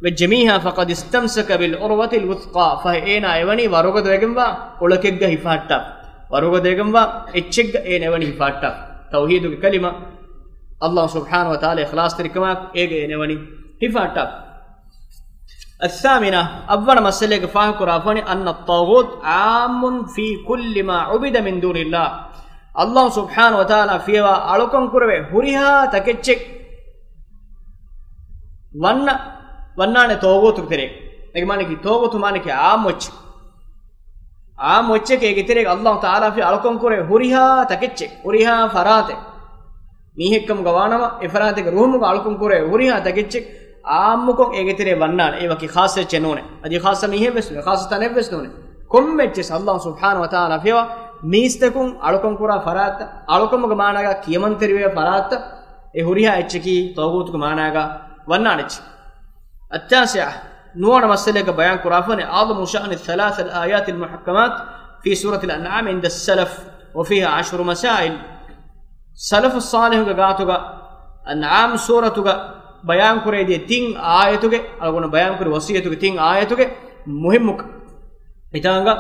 ވެއްޖެ މީހާ، فقد استمسك بالعروة الوثقى، ފަހެ އޭނާ އެވަނީ ވަރުގަދަވެގެންވާ އުޅަކެއްގަ ހިފަހައްޓާފަ. ވަރުގަދަވެގެންވާ އެއްޗެއްގަ އޭނަ އެވަނީ ހިފާއްޓާފަ. ތައުހީދުގެ ކަލިމަ އައްލާހު ސުބްޙާނަހު ވަތަޢާލާ އިޚްލާޞްތެރިކަމާއެކު އޭގަ އޭނަ އެވަނީ ހިފާއްޓާފަ. الثامنة، އަށްވަނަ މައްސަލައިގަ ފާހަގަކުރާފަވަނީ، أن الطاغوت عام في كل ما عبد من دون الله. އައްލާހު ސުބްޙާނަހު ވަތަޢާލާ ފިޔަވާ އަޅުކަން ކުރެވޭ ހުރިހާ ތަކެއްޗެއް ވަންނަ، ވަންނާނެ ޠާޣޫތުގެ ތެރޭ. އޭގެ މާނައަކީ، ޠާޣޫތު މާނައަކީ ޢާއްމު އެއްޗެއް. ޢާއްމު އެއްޗެކޭ އޭގެ ތެރޭގަ އައްލާހު ތަޢާލާ ފިޔަވާ އަޅުކަން ކުރޭ ހުރިހާ ތަކެއްޗެއް، ހުރިހާ ފަރާތެއް. މީހެއްކަމުގަ ވާނަމަ، އެ ފަރާތެއްގެ ރުހުމުގަ އަޅުކަން ކުރޭ ހުރިހާ ތަކެއްޗެއް ޢާއްމުކޮށް އޭގެ ތެރޭ ވަންނާނެ. އެ ވަކި ޚާއްޞަ އެއްޗެއް ނޫނެ. އަދި ޚާއްޞަ މީހެއް ވެސް ނޫނެ. ޚާއްޞަ ތަނެއް ވެސް ނޫނެ. ކޮންމެ އެއްޗެއް އައްލާހު ސުބްޙާނަހު ވަތަޢާލާ ފިޔަވާ މީސްތަކުން އަޅުކަން ކުރާ ފަރާތްތައް، އަޅުކަމުގެ މާނައަކީ ކިޔަމަންތެރިވޭ ފަރާތްތައް، އެ ހުރިހާ އެއްޗަކީ ޠާޣޫތުގެ މާނައިގަ ވަންނާނެ އެއްޗެއް. التاسعة، ނުވަވަނަ މައްސަލައިގަ ބަޔާން ކުރާފަވަނީ، عظم شأن الثلاث الآيات المحكمات في سورة الأنعام عند السلف، وفيها عشر مسائل. ސަލަފު ޞާލިޙުގެ ގާތުގަ އަންޢާމް ސޫރަތުގަ ބަޔާން ކުރެވި ތިން އާޔަތުގެ، އަޅުގަނޑު ބަޔާން ކުރި ވަޞިއްޔަތުގެ ތިން އާޔަތުގެ މުހިއްމުކަން. މިތާނގަ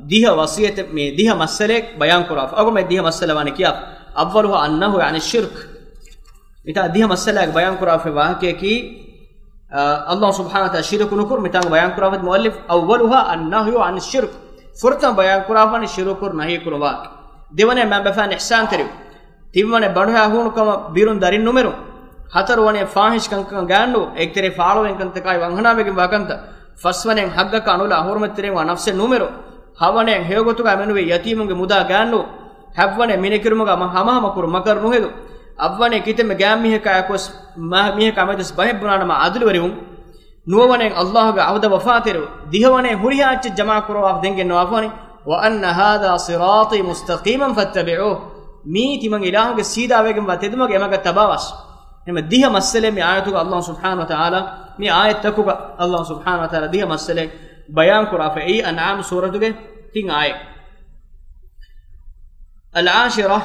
ދިހަ ވަޞިއްޔަތެއް، މި ދިހަ މައްސަލައެއް ބަޔާން ކުރާފަ. އަޅުގަނޑު މި ދިހަ މައްސަލަ ވާނީ ކިޔާފަ. أولها النهي عن الشرك. މިތާ ދިހަ މައްސަލައެއް ބަޔާން ކުރާފަ ވާހަކައަކީ، އަ، އައްލާހު ސުބްޙާނަހު ވަތަޢާލާ ޝިރުކު ނުކުރު. މިތާނގަ ބަޔާން ކުރާފަ މުއައްލިފް، أولها النهي عن الشرك. ފުރަތަމަ ބަޔާން ކުރާފަ ވަނީ ޝިރުކު ނަހީ ކުރު ވާހަކަ. ދެވަނަ މައިންބަފައިން އިޙްސާންތެރިވުން. ތިންވަނަ ބަނޑުހައި ހޫނުކަމަށް ބިރުން ދަރިން ނުމެރުން. ހަތަރުވަނަ ފާޙިޝް ކަންކަން ގާންނު، އޭގެ ތެރޭ ފާޅުވެގެން ކަންތަކާއި ވަންހަނާވެގެން ވާކަންތައް. ފަސްވަނަ ހައްގަކަށް އަނުލާ ހުރުމަތްތެރިވާ ނަފްސެއް ނުމެރު. ހަވަނަ ހެޔޮގޮތުގަ މެނުވީ ޔަތީމުންގެ މުދާ ގާންނު. ހަތްވަނަ މިނެކިރުމުގަ ހަމަހަމަ ކުރު މަކަރު ނުހެދު. އަށްވަނަ ކިތަންމެ ގާތް މީހަކާ އެކުވެސް މަ-، މީހަކާ މެދުވެސް ބަހެއް ބުނާނަމަ އަދުލުވެރިވުން. ނުވަވަނަ އައްލާހުގެ ޢަހުދަށް ވަފާތެރިވުން. ދިހަވަނަ ހުރިހާ އެއްޗެއް ޖަމާ ކުރައްވާފަ ދެން ގެންނަވާފަ ވަނީ، وأن هذا صراطي مستقيما فاتبعوه. މީ ތިމަން އިލާހުގެ ސީދާވެގެންވާ ތެދުމަގެ އެމަގަށް ތަބާވާށި. އެމަ ދިހަ މައްސަލައެއް މި އާޔަތުގަ އައްލާހު ސުބްޙާނަހު ވަތަޢާލާ، މި އާޔަތްތަކުގަ އައްލާހު ސުބްޙާނަހު ވަތަޢާލާ ދިހަ މައްސަލައެއް ބަޔާން ކުރާފަ. އެއީ އަންޢާމް ސޫރަތުގެ ތިން އާޔަތް. العاشرة،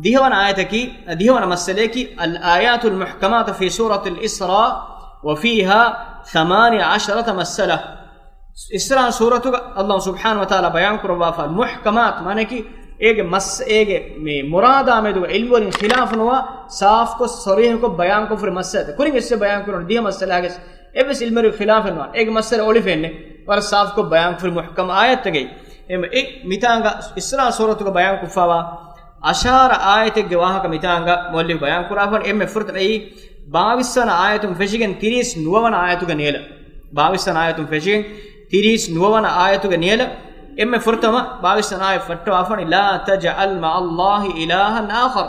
ދިހަވަނަ އާޔަތަކީ، ދިހަވަނަ މައްސަލައަކީ، الآيات المحكمات في سورة الإسراء وفيها ثمانية عشرة مسألة. އިސްރާ ސޫރަތުގަ އައްލާހު ސުބްޙާނަހު ވަތަޢާލާ ބަޔާން ކުރައްވާފަ މުޙްކަމާތު، މާނައަކީ އޭގެ މައްސަ-، އޭގެ މި މުރާދާ މެދުގަ ޢިލްމުވެރިން ޚިލާފު ނުވާ، ސާފުކޮށް ޞަރީޙުކޮށް ބަޔާންކޮށްފައި މައްސަލަ. ކުރިން އެއްޗެއް ބަޔާން ކުރަން ދިހަ މައްސަލައިގެ އެއްވެސް ޢިލްމުވެރި ޚިލާފެއް ނުވާ. އޭގެ މައްސަލަ އޮޅިފައެއްނެއް. ވަރަށް ސާފުކޮށް ބަޔާންކުރި މުޙްކަމް އާޔަތްތަކެއް. އެމަ އެ މިތާނގަ އިސްރާ ސޫރަތުގަ ބަޔާންކޮށްފައިވާ އަށާރަ އާޔަތެއްގެ ވާހަކަ މިތާނގަ މުއައްލިފް ބަޔާން ކުރާފަ ވަނީ. އެންމެ ފުރަތަމަ އެއީ ބާވީސް ވަނަ އާޔަތުން ފެށިގެން ތިރީސް ނުވަވަނަ އާޔަތުގެ ނިޔަލަށް. ބާވީސް ވަނަ އާޔަތުން ފެށިގެން ތިރީސް ނުވަވަނަ އާޔަތުގެ ނިޔަލަށް. އެންމެ ފުރަތަމަ ބާވީސް ވަނަ އާޔަތް ފައްޓަވާފަ ވަނީ، لا تجعل مع الله إلها آخر.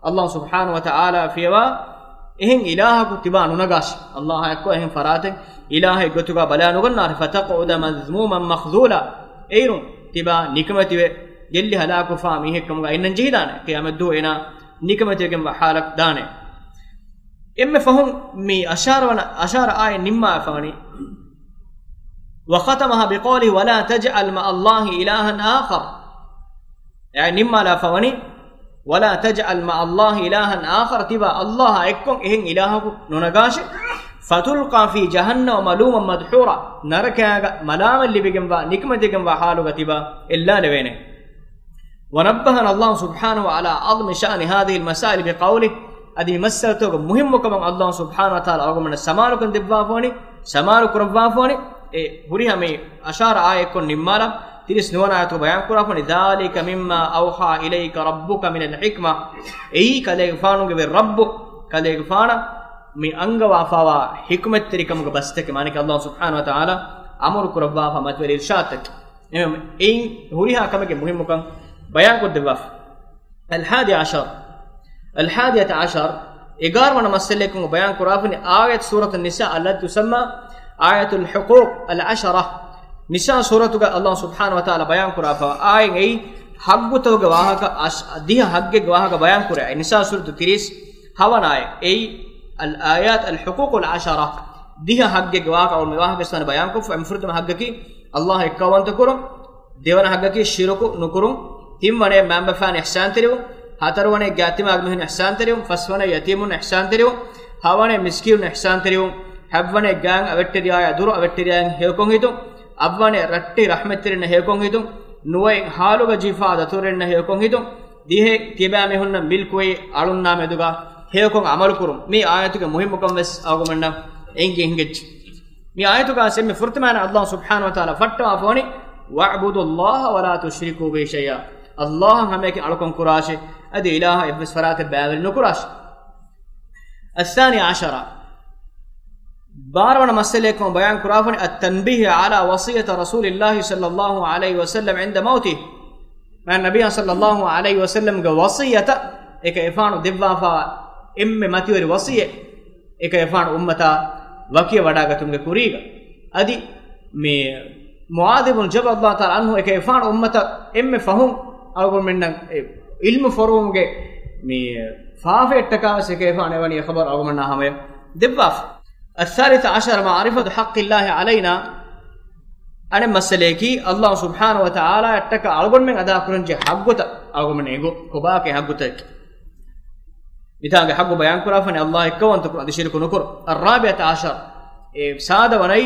އައްލާހު ސުބްޙާނަހު ވަތަޢާލާ ފިޔަވާ އެހެން އިލާހަކު ތިބާ ނުނަގާށި. އައްލާހާ އެއްކޮށް އެހެން ފަރާތެއް އިލާހެއް ގޮތުގަ ބަލާ ނުގަންނާށި. فتقعد مذموما مخذولا. އެއިރުން ތިބާ ނިކަމެތިވެ، ގެއްލި ހަލާކުވެފަ މީހެއްކަމުގަ އިންނަން ޖެހިދާނެ. ޤިޔާމަތްދުވަހު އޭނާ ނިކަމެތިވެގެންވާ ޙާލަކަށް ދާނެ. އެންމެ ފަހުން މި އަށާރަ ވަނަ، އަށާރަ އާޔަތް ނިންމާފަ ވަނީ، وختمها بقوله، ولا تجعل مع الله إلها آخر. އެ ނިންމާލާފަ ވަނީ، ولا تجعل مع الله إلها آخر، ތިބާ އައްލާހާ އެއްކޮށް އެހެން އިލާހަކު ނުނަގާށެ. فتلقى في جهنم ملوما مدحورا، ނަރަކައިގަ މަލާމަތް ލިބިގެންވާ، ނިކަމެތިގެންވާ ޙާލުގަ ތިބާ އެއްލާލެވޭނެ. ونبهنا الله سبحانه على عظم شأن هذه المسائل بقوله، އަދި މި މައްސަލަތަކުގެ މުހިއްމުކަމަށް އައްލާހު ސުބްޙާނަހު ވަތަޢާލާ އަޅުގަނޑުމެންނަށް ސަމާލުކަން ދެއްވާފަ ވަނީ، ސަމާލު ކުރައްވާފަ ވަނީ. އެ ހުރިހާ މި އަށާރަ އާޔަތްކޮށް ނިންމާލާ، ތިރީސް ނުވަނަ އާޔަތުގަ ބަޔާން ކުރާފަ ވަނީ، ذلك مما أوحى إليك ربك من الحكمة. އެއީ ކަލޭގެފާނުގެ ވެ ރައްބު، ކަލޭގެފާނަށް މި އަންގަވާފަވާ ޙިކުމަތްތެރިކަމުގެ ބަސްތަކެއް، މާނައަކީ އައްލާހު ސުބްޙާނަހު ވަތަޢާލާ އަމުރު ކުރައްވާފަ މަތިވެރި އިރްޝާދުތަކެއް. އެހެން އެއިން ހުރިހާ ކަމެއްގެ މުހިއްމުކަން ބަޔާންކޮށްދެއްވާފަ. الحادي عشر، الحادية عشر، އެގާރަ ވަނަ މައްސަލައަކުން ބަޔާން ކުރާފަ ވަނީ، އާޔަތު ސޫރަތު ނިސާ، التي تسمى آية الحقوق العشرة. ނިސާ ސޫރަތުގަ އައްލާހު ސުބްޙާނަހު ވަތަޢާލާ ބަޔާން ކުރާފަ އާޔަތް އެއީ ޙައްޤުތަކުގެ ވާހަކަ، އަށް-، ދިހަ ޙައްޤެއްގެ ވާހަކަ ބަޔާން ކުރޭ. ނިސާ ސޫރަތު ތިރީސް ހަވަނަ އާޔަތް އެއީ، الآيات الحقوق العشرة، ދިހަ ޙައްޤެއްގެ ވާހަކަ އަޅުގަނޑު މި ވާހަކަ ވެސް ބަޔާންކޮށްފަ. އެންމެ ފުރަތަމަ ޙައްޤަކީ އައްލާހަށް އެއްކައުވަންތަކުރުން، ދެވަނަ ޙައްޤަކީ ޝިރުކު ނުކުރުން، ތިންވަނަ މައިންބަފައިން އިޙްސާންތެރިވުން، ހަތަރުވަނަ ގާތް ތިމާގެ މީހުން އިޙްސާންތެރިވުން، ފަސްވަނަ ޔަތީމުން އިޙްސާންތެރިވުން، ހަވަނަ މިސްކީނުން އިޙްސާންތެރިވުން، ހަތްވަނަ ގާތް އަވެއްޓެރިޔާޔާ ދުރު އަވެއްޓެރިޔާއިން ހެޔޮކޮށް ހިތުން، އަށްވަނަ ރައްޓެހި ރަޙްމަތްތެރިންނަށް ހެޔޮކޮށް ހިތުން، ނުވައެއް ހާލުގަ ޖިހާދަށް ތުރެންނަށް ހެޔޮކޮށް ހިތުން، ދިހައެއް ތިޔަބައިމީހުންނަށް މިލްކުވެ އަޅުންނާ މެދުގަ ހެޔޮކޮށް އަމަލުކުރުން. މި އާޔަތުގެ މުހިއްމުކަން ވެސް އަޅުގަނޑުމެންނަށް އެނގި އެނގިއްޖެ. މި އާޔަތުގަ އެންމެ ފުރަތަމަ އަންނަ ﷲ ސުބްޙާނަހޫ ވަތަޢާލާ ފައްޓަވާފަވަނީ، "وَاعْبُدُوا اللَّهَ وَلَا تُشْرِكُوا بِهِ شَيْئًا." ﷲ އަށް ހަމައެކަނި އަޅުކަން ކުރާށޭ، އަދި އިލާހަށް އެއްވެސް ފަރާތެއް ބައިވެރި ނުކުރާށޭ. الثَّانِيَ عَشَرَ، ބާރަ ވަނަ މައްސަލައެއް ކަމަށް ބަޔާން ކުރާފަނީ، التَّنْبِيهُ عَلَى وَصِيَّةِ رَسُولِ اللَّهِ صَلَّى اللَّهُ عَلَيْهِ وَسَلَّمَ عِنْدَ مَوْتِهِ. މާތް ނަބިއްޔާ ޞައްލައްލާހު ޢަލައިހި ވަސައްލަމްގެ ވަޞިއްޔަތަށް އެކަލޭގެފާނު ދެއްވާފަ އެންމެ މަތިވެރި ވަޞިއްޔަތް، އެކަލޭގެފާނު އުއްމަތާ ވަކިވެ ވަޑާގަތުމުގެ ކުރީގަ. އަދި މި މުޢާޛު ބިން ޖަބަލް ރަޟިޔަﷲ ތަޢާލާ ޢަންހު އެކަލޭގެފާނު އުއްމަތަށް އެންމެ ފަހުން އަޅުގަނޑުމެންނަށް އެ ޢިލްމު ފޮރުވުމުގެ މި ފާފައަށްޓަކާ ވެސް އެކަލޭގެފާނު އެވަނީ އެ ޚަބަރު އަޅުގަނޑުމެންނާ ހަމަޔަށް ދެއްވާފަ. الثَّالِثَ عَشَرَ مَعْرِفَةُ حَقِّ اللَّهِ عَلَيْنَا. އަނެއް މައްސަލައަކީ، ﷲ ސުބްޙާނަހޫ ވަތަޢާލާއަށްޓަކާ އަޅުގަނޑުމެން އަދާކުރަންޖެހޭ ޙައްޤުތައް އަޅުގަނޑުމެން އެނގުން، ކޮބާކަން ޙައްޤުތަކަކީ. މިތާނގެ ޙައްޤު ބަޔާންކުރާފަނީ، ﷲ އެއްކައުވަންތަކުރުން އަދި ޝިރުކު ނުކުރުން. الرَّابِعَةَ عَشَرَ، އެ ސާދަ ވަނައީ،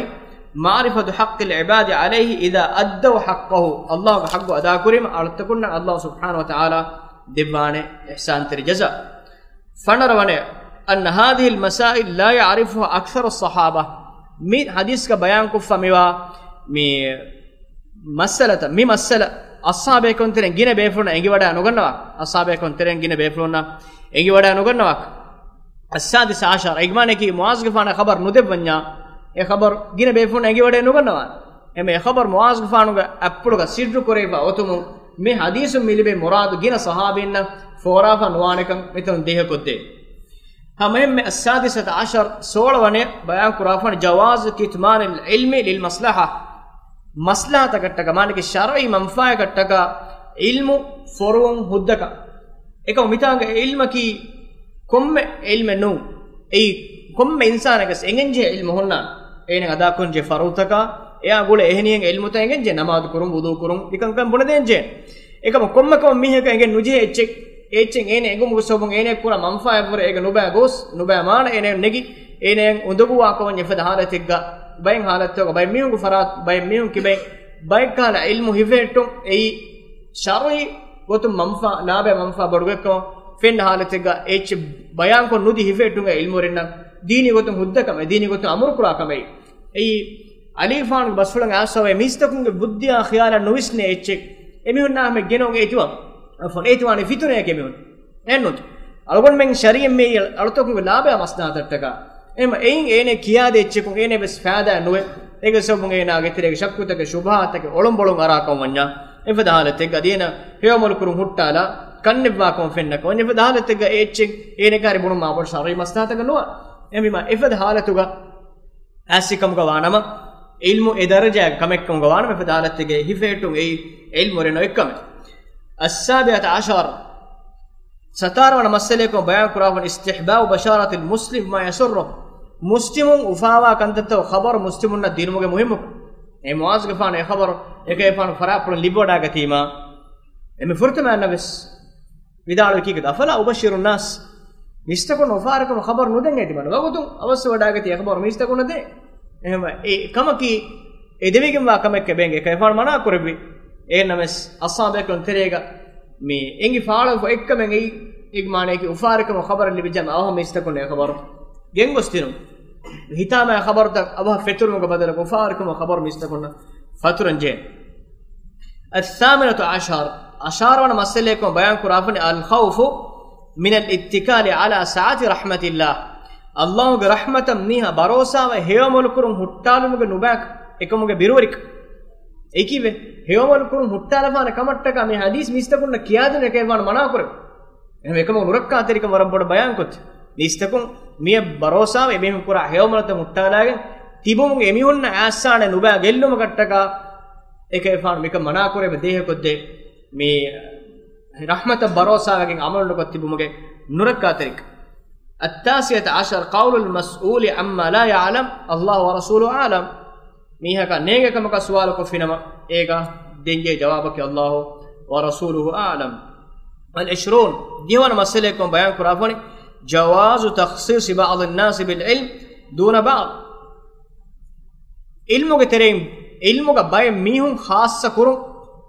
مَعْرِفَةُ حَقِّ الْعِبَادِ عَلَيْهِ إِذَا أَدَّوْا حَقَّهُ. ﷲ ގެ ޙައްޤު އަދާކުރީމަ އަޅުތަކުންނަށް ﷲ ސުބްޙާނަހޫ ވަތަޢާލާ ދެއްވާނެ އިޙްސާންތެރި ޖަޒާ. ފަނަރަ ވަނަ، أَنَّ هَذِهِ الْمَسَائِلَ لَا يَعْرِفُهَا أَكْثَرُ الصَّحَابَةِ. މި ޙަދީޘްގަ ބަޔާންކޮށްފަ މިވާ މި މައްސަލަތައް، މި މައްސަލަ އަޞްޙާބޭކަން ތެރެއިން ގިނަ ބޭފުޅުންނަށް އެނގިވަޑާ ނުގަންނަވާ، އަޞްޙާބޭކަން ތެރެއިން ގިނަ ބޭފުޅުންނަށް އެނގިވަޑާ ނުގަންނަވާ. السادس عشر، އޭގެ މާނައަކީ މުޢާޛުގެފާނަށް ޚަބަރު ނުދެއްވަންޏާ، އެ ޚަބަރު ގިނަ ބޭފުޅުންނަށް އެނގިވަޑައެއް ނުގަންނަވާނެ. އެމެ އެ ޚަބަރު މުޢާޛުގެފާނުގެ އަތްޕުޅުގަ ސިއްރު ކުރެވިފަ އޮތުމުން، މި ޙަދީޘުން މި ލިބޭ މުރާދު ގިނަ ޞަޙާބީންނަށް ފޯރާފަ ނުވާނެކަން މިތަނުން ދޭހަކޮށްދޭ. ހަމައެހެންމެ السادسة عشر، ސޯޅަ ވަނަ ބަޔާން ކުރާފަނި، جواز كتمان العلم للمصلحة. މަޞްލަޙަތަކަށްޓަކާ، މާނައަކީ ޝަރުޢީ މަންފާއަކަށްޓަކާ ޢިލްމު ފޮރުވުން ހުއްދަކަށް. އެކަމު މިތާނގެ ޢިލްމަކީ ކޮންމެ ޢިލްމެއް ނޫން. އެއީ ކޮންމެ އިންސާނަކަސް އެނގެންޖެހޭ ޢިލްމު ހުންނާނެ. އޭނަ އަދާކުރަންޖެހޭ ފަރުޟުތަކާ، އެއާ ގުޅޭ އެހެނިހެން ޢިލްމުތައް އެނގެންޖެހޭ، ނަމާދު ކުރުން، ވުޟޫ ކުރުން، މިކަންކަން ބުނެދޭންޖެހޭ. އެކަމު ކޮންމެ ކަމަށް މީހަކަށް އެނގެން ނުޖެހޭ އެއްޗެއް، އެ އެއްޗެއް އޭނަ އެނގުމުގެ ސަބަބުން އޭނަ ކުރާ މަންފާއަށްވުރެ އޭގެ ނުބައި ގޯސް، ނުބައި މާނަ އޭނަ ނެގި، އޭނައަށް އުނދަގޫވާކަމަށް އެފަދަ ޙާލަތެއްގަ، ބައެއް ޙާލަތުގަ ބައެއް މީހުންގެ ފަރާތު، ބައެއް މީހުން ކިބައިން، ބައެއްކަހަލަ ޢިލްމު ހިފެހެއްޓުން އެއީ ޝަރުޢީ ގޮތުން މަންފާ، ލާބަ މަންފާ ބޮޑުވެއްކަމަށް ފެންނަ ޙާލަތެއްގަ އެއްޗެއް ބަޔާންކޮށް ނުދީ ހިފެހެއްޓުން އެ ޢިލްމުވެރިންނަށް ދީނީ ގޮތުން ހުއްދަކަމެއް، ދީނީ ގޮތުން އަމުރު ކުރާ ކަމެއް. އެއީ ޢަލީފާނުގެ ބަސްފުޅަށް އައިސްފަވޭ މީސްތަކުންގެ ބުއްދިއާ ޚިޔާލަށް ނުވިސްނޭ އެއްޗެއް. އެމީހުންނާ ހަމަ ގެނައުން އޭތިވާ، އެއީ ވާނެ ފިތުނައެކޭ މީހުން. އެއްނުތު. އަޅުގަނޑުމެން ޝަރީޢަތް މިއީ އަޅުތަކުންގެ ލާބަޔާ މަސްލަހަތަށްޓަކާ. އެހެން އެއިން އޭނަ ކިޔާދޭ އެއްޗަކުން އޭނަ ވެސް ފައިދާ ނުވެ. އޭގެ ސަބަބުން އޭނާގެ ތެރޭގެ ޝައްކުތަކެއް، ޝުބުހާތަކެއް، އޮޅުނބޮޅުން އަރާކަން ވަންޏާ، އެފަދަ ޙާލަތެއްގަ އަދި އޭނަ ހެޔޮއަމަލު ކުރުން ހުއްޓާލާ، ކަންނެއްވާކަމަށް ފެންނަކަމަށް ވަންޏާ އެފަދަ ޙާލަތެއްގަ އެ އެއްޗެއް އޭނަ ކާރި ބުނުން މާބޮޑު ޝަރުޢީ މަސްލަހަތަކަށް ނުވާ. އެހެންވީމާ އެފަދަ ޙާލަތުގަ އާސިކަމުގަ ވާނަމަ، ޢިލްމު އެ ދަރަޖައިގެ ކަމެއްކަމުގަ ވާނަމަ، އެފަދަ ޙާލަތެއްގައި ހިފެހެއްޓުން އެއީ ޢިލްމުވެރިންނަށް އޮތް ކަމެއް. السابعة عشر، ސަތާރަ ވަނަ މައްސަލައަކުން ބަޔާން ކުރާފަނި، استحباب بشارة المسلم بما يسره. މުސްލިމުން އުފާވާ ކަންތައްތައް ޚަބަރު މުސްލިމުންނަށް ދިނުމުގެ މުހިއްމުކަން. އެ މުޢާޛުގެފާނު އެ ޚަބަރު އެކަލޭގެފާނު ފަރާތްޕުޅުން ލިބިވަޑާގަތީމާ، އެންމެ ފުރަތަމަ އަންނަ ވެސް ވިދާޅުވި ކީކޭތަ؟ أفلا أبشر الناس. މީސްތަކުން އުފާވާކަމަށް ޚަބަރު ނުދޭން އޭތި މަން. ވަގުތުން އަވަސްވެވަޑާގަތީ އެ ޚަބަރު މީސްތަކުންނަށް ދޭ. އެހެންވެ، އެ ކަމަކީ އެދެވިގެންވާ ކަމެއްކަ ބޭނގެ އެކަލޭގެފާނު މަނާ ކުރެއްވި. އެހެންނަމަވެސް، އަޞްޙާބޭކަލުން ތެރޭގަ މި އެނގި ފާޅުވެފަ އޮތްކަމެއް އެއީ، އޭގެ މާނައަކީ އުފާވާކަމަށް ޚަބަރެއް ލިބިއްޖާމަ އަވަހަށް މީސްތަކުންނަށް އެ ޚަބަރު ގެންގޮސްދިނުން. ހިތާމައި ޚަބަރުތައް އަވަހަށް ފެތުރުމުގެ ބަދަލަކު އުފާވާކަމަށް ޚަބަރު މީސްތަކުންނަށް ފަތުރަން ޖެހޭ. الثامنة عشر، އަށާރަ ވަނަ މައްސަލައަކުން ބަޔާން ކުރާފަނި، الخوف من الاتكال على سعة رحمة الله. ﷲ ގެ ރަޙްމަތަށް މީހާ ބަރޯސާވެ ހެޔޮއަމަލު ކުރުން ހުއްޓާލުމުގެ ނުބައި އެކަމުގެ ބިރުވެރިކަން. އެކީވެ، ހެޔޮއަމަލު ކުރުން ހުއްޓާލަފާނެ ކަމަށްޓަކާ މި ޙަދީޘް މީސްތަކުންނަށް ކިޔާދިނުން އެކަލޭގެފާނު މަނާކުރެއްވި. އެހެންވެ، އެކަމަކު ނުރައްކާތެރިކަން ވަރަށް ބޮޑަށް ބަޔާންކޮށްދޭ. މީސްތަކުން މިއަށް ބަރޯސާވެ އެމީހުން ކުރާ ހެޔޮއަމަލުތައް ހުއްޓާލާގެން ތިބުމުގެ އެމީހުންނަށް އާސާނެ ނުބައި ގެއްލުމަކަށްޓަކާ އެކަލޭގެފާނު މިކަން މަނާކުރެވެ ދޭހަކޮށްދޭ. މި ރަޙްމަތަށް ބަރޯސާވެގެން ޢަމަލު ނުކޮށް ތިބުމުގެ ނުރައްކާތެރިކަން. التاسعة عشر، قول المسؤول عما لا يعلم الله ورسوله أعلم. މީހަކާ ނޭނގޭ ކަމަކާ ސުވާލުކޮށްފިނަމަ، އޭގަ ދޭންޖެހޭ ޖަވާބަކީ الله ورسوله أعلم. العشرون، ދިހަވަނަ މައްސަލައަކުން ބަޔާން ކުރާފަނި، جواز تخصيص بعض الناس بالعلم دون بعض. ޢިލްމުގެ ތެރެއިން، ޢިލްމުގަ ބައެއް މީހުން ޚާއްޞަ ކުރުން،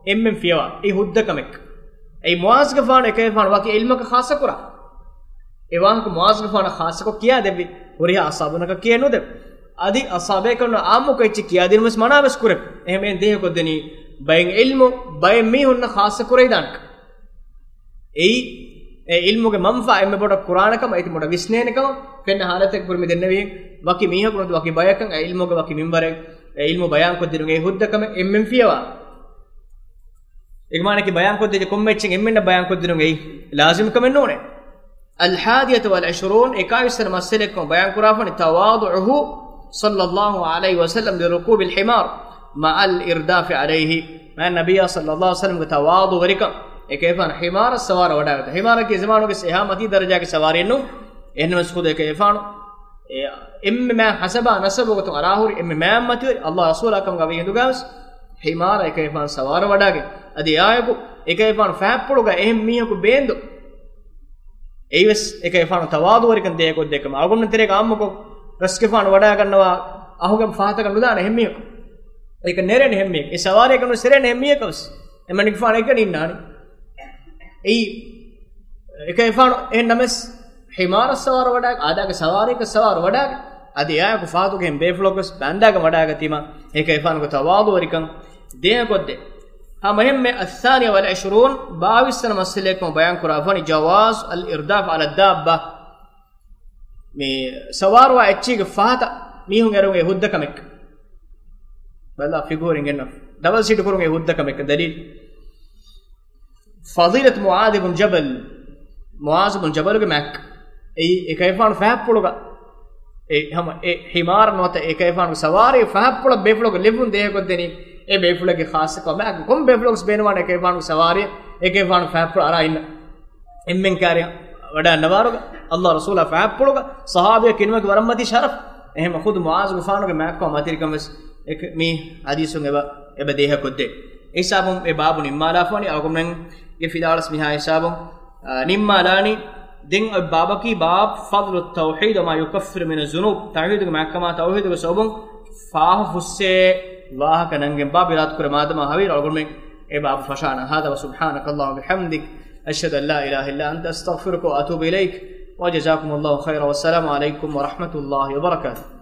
އެންމެން ފިޔަވާ އެ ހުއްދަ ކަމެއް. އެއީ މުޢާޒުގެފާނު އެކަލޭފާނު ވަކި ޢިލްމަކަށް ޚާއްޞަކުރާ. އެ ވާހަކަ މުޢާޒުގެފާނަށް ޚާއްޞަކޮށް ކިޔާދެއްވި. ހުރިހާ އަޞްޙާބުންނަކަށް ކިޔައެއް ނުދެއްވި. އަދި އަޞްޙާބޭކަން ޢާއްމުކޮށް އެއްޗެއް ކިޔާދިނުމަސް މަނާވެސް ކުރެވި. އެހެން ދޭހަކޮށްދެނީ ބައެއް ޢިލްމު ބައެއް މީހުންނަށް ޚާއްޞަކުރެވިދާނެ. އެއީ، އެ ޢިލްމުގެ މަންފާ އެންމެ ބޮޑަށް ކުރާނެ ކަމަށް އޭތި ބޮޑަށް ވިސްނޭނެ ކަމަށް ފެންނަ ޙާލަތެއް ކުރި މި ދެންނެވީ، ވަކި މީހަކު ނުވަތަ ވަކި ބަޔަކަށް އެ ޢިލްމުގެ ވަކި މިންވަރެއް އެ ޢިލްމު ބަޔާންކޮށްދިނުން އެ ހުއްދަ ކަމެއް އެންމެން ފިޔަވާ. އެގެ މާނައަކީ ބަޔާންކޮށްދޭ ކޮންމެ އެއްޗެއް އެންމެންނަށް ބަޔާންކޮށްދިނުން އެއީ ލާޒިމް ކަމެއް ނޫނޭ. الحادية والعشرون، އެކާވީސް ވަނަ މައްސަލައަކީ ބަޔާންކުރާފަނި، تواضعه صلى الله عليه وسلم لركوب الحمار مع الإرداف عليه. މާތް ނަބިއްޔާ ޞައްލައްލާހު ޢަލައިހި ވަސައްލަމްގެ ތަވާޟުޢުވެރިކަން، އެކަލޭފާނު ޙިމާރަށް ސަވާރަށް ވަޑާގަތުން. ޙިމާރަކީ ޒަމާނުގެ އެހާ މަތީ ދަރަޖާގެ ސަވާރީއެއް ނޫން. އެހެންނަމަވެސް ޚުދު އެކަލޭފާނު އެ، އެންމެ މާތް ޙަސަބާ ނަސަބުގެ ގޮތުން އަރާހުރި އެންމެ މާތް މަތިވެރި ﷲ ރަސޫލާ ކަމުގަ ވިހި ހިނދުގަވެސް ޙިމާރަށް އެކަލޭފާނު ސަވާރަށް ވަޑާގެން، އަދި އެއާއެކު އެކަލޭފާނު ފަހަތްޕުޅުގަ އެހެން މީހަކު ބޭންދު. އެއީވެސް އެކަލޭފާނު ތަވާޟުޢުވެރިކަން ދޭހަކޮށްދޭ ކަމަށް. އަޅުގަނޑުމެން ތެރޭގަ ޢާއްމުކޮށް ރަސްގެފާނު ވަޑާގަންނަވާ އަހުގަނޑު ފަހަތަކަށް ނުދާނެ އެހެން މީހަކު. އެކަން ނެރޭނެ އެހެން މީހަކު. އެ ސަވާރީއަކަށް ނުވެސް ނެރޭނެ އެހެން މީހަކަށް ވެސް. އެމަނިކުފާނު އެކަން އިންނާނެ. އެއީ، އެކަލޭފާނު އެހެން ނަމަވެސް ޙިމާރަށް ސަވާރަށް ވަޑާގެ، އާދައިގެ ސަވާރީއަކަށް ސަވާރަށް ވަޑާގެ، އަދި އެއާއެކު ފަހަތުގެ އެހެން ބޭފުޅަކުވެސް ބައިންދާގެން ވަޑާގަތީމަ، އެކަލޭފާނުގެ ތަވާޟުޢުވެރިކަން ދޭހަކޮށްދޭ. ހަމައެހެންމެ الثانية والعشرون، ބާވީސް ވަނަ މައްސަލައަކީ ބަޔާންކުރާފަނި، جواز الإرداف على الدابة. މި ސަވާރުވާ އެއްޗީގެ ފަހަތަށް މީހުން އެރުން އެ ހުއްދަ ކަމެއް. ބަލާ ފިގުހުރިން ގެންނަ ޑަބަލް ސީޓް ކުރުން އެ ހުއްދަ ކަމެއް. ދަލީލް، فضيلة معاذ بن جبل، މުޢާޛު ބުން ޖަބަލުގެ މާތް. އެއީ އެކަލޭފާނު ފަހަތްޕުޅުގަ އެ ހަމަ އެ ޙިމާރަށް ނުވަތަ އެކަލޭފާނުގެ ސަވާރީ ފަހަތްޕުޅަށް ބޭފުޅަކު ލެއްވުން ދޭހަކޮށްދެނީ އެ ބޭފުޅެއްގެ ޚާއްޞަކަމާ. ކޮން ބޭފުޅަކުވެސް ބޭނުންވާނެ އެކަލޭފާނުގެ ސަވާރީ އެކަލޭފާނު ފަހަތްޕުޅަށް އަރާ އިންނަ. އެންމެން ކާރިޔަށް ވަޑާންނަވާރުގަ ﷲ ރަސޫލާ ފަހަތްޕުޅުގަ ޞަޙާބީއަކު އިނުމަކީ ވަރަށް މަތީ ޝަރަފް. އެހެންމަ ޚުދު މުޢާޛުގެފާނުގެ މާތްކަމާ މަތިވެރިކަން ވެސް އެ މި ޙަދީޘުން އެބަ، އެބަ ދޭހަކޮށްދޭ. އެ ހިސާބުން އެ ބާބު ނިންމާލާފަވަނީ. އަޅުގަނޑުމެންގެ ފިލާވަޅަސް މިހާ ހިސާބުން، އާ، ނިންމާލާނީ. ދެން އޮތް ބާބަކީ باب فضل التوحيد وما يكفر من الذنوب. ތައުޙީދުގެ މާތްކަމާ ތައުޙީދުގެ ސަބަބުން ފާހަ ފުއްސޭ ވާހަކަ ނަންގެން ބާބު އިރާދަކުރޭ. މާދަމާ ހަވީރު އަޅުގަނޑުމެން އެ ބާބު ފަށާނަން. هذا وسبحانك اللهم وبحمدك، أشهد أن لا إله إلا أنت، أستغفرك وأتوب إليك، وجزاكم الله خيرا، والسلام عليكم ورحمة الله وبركاته.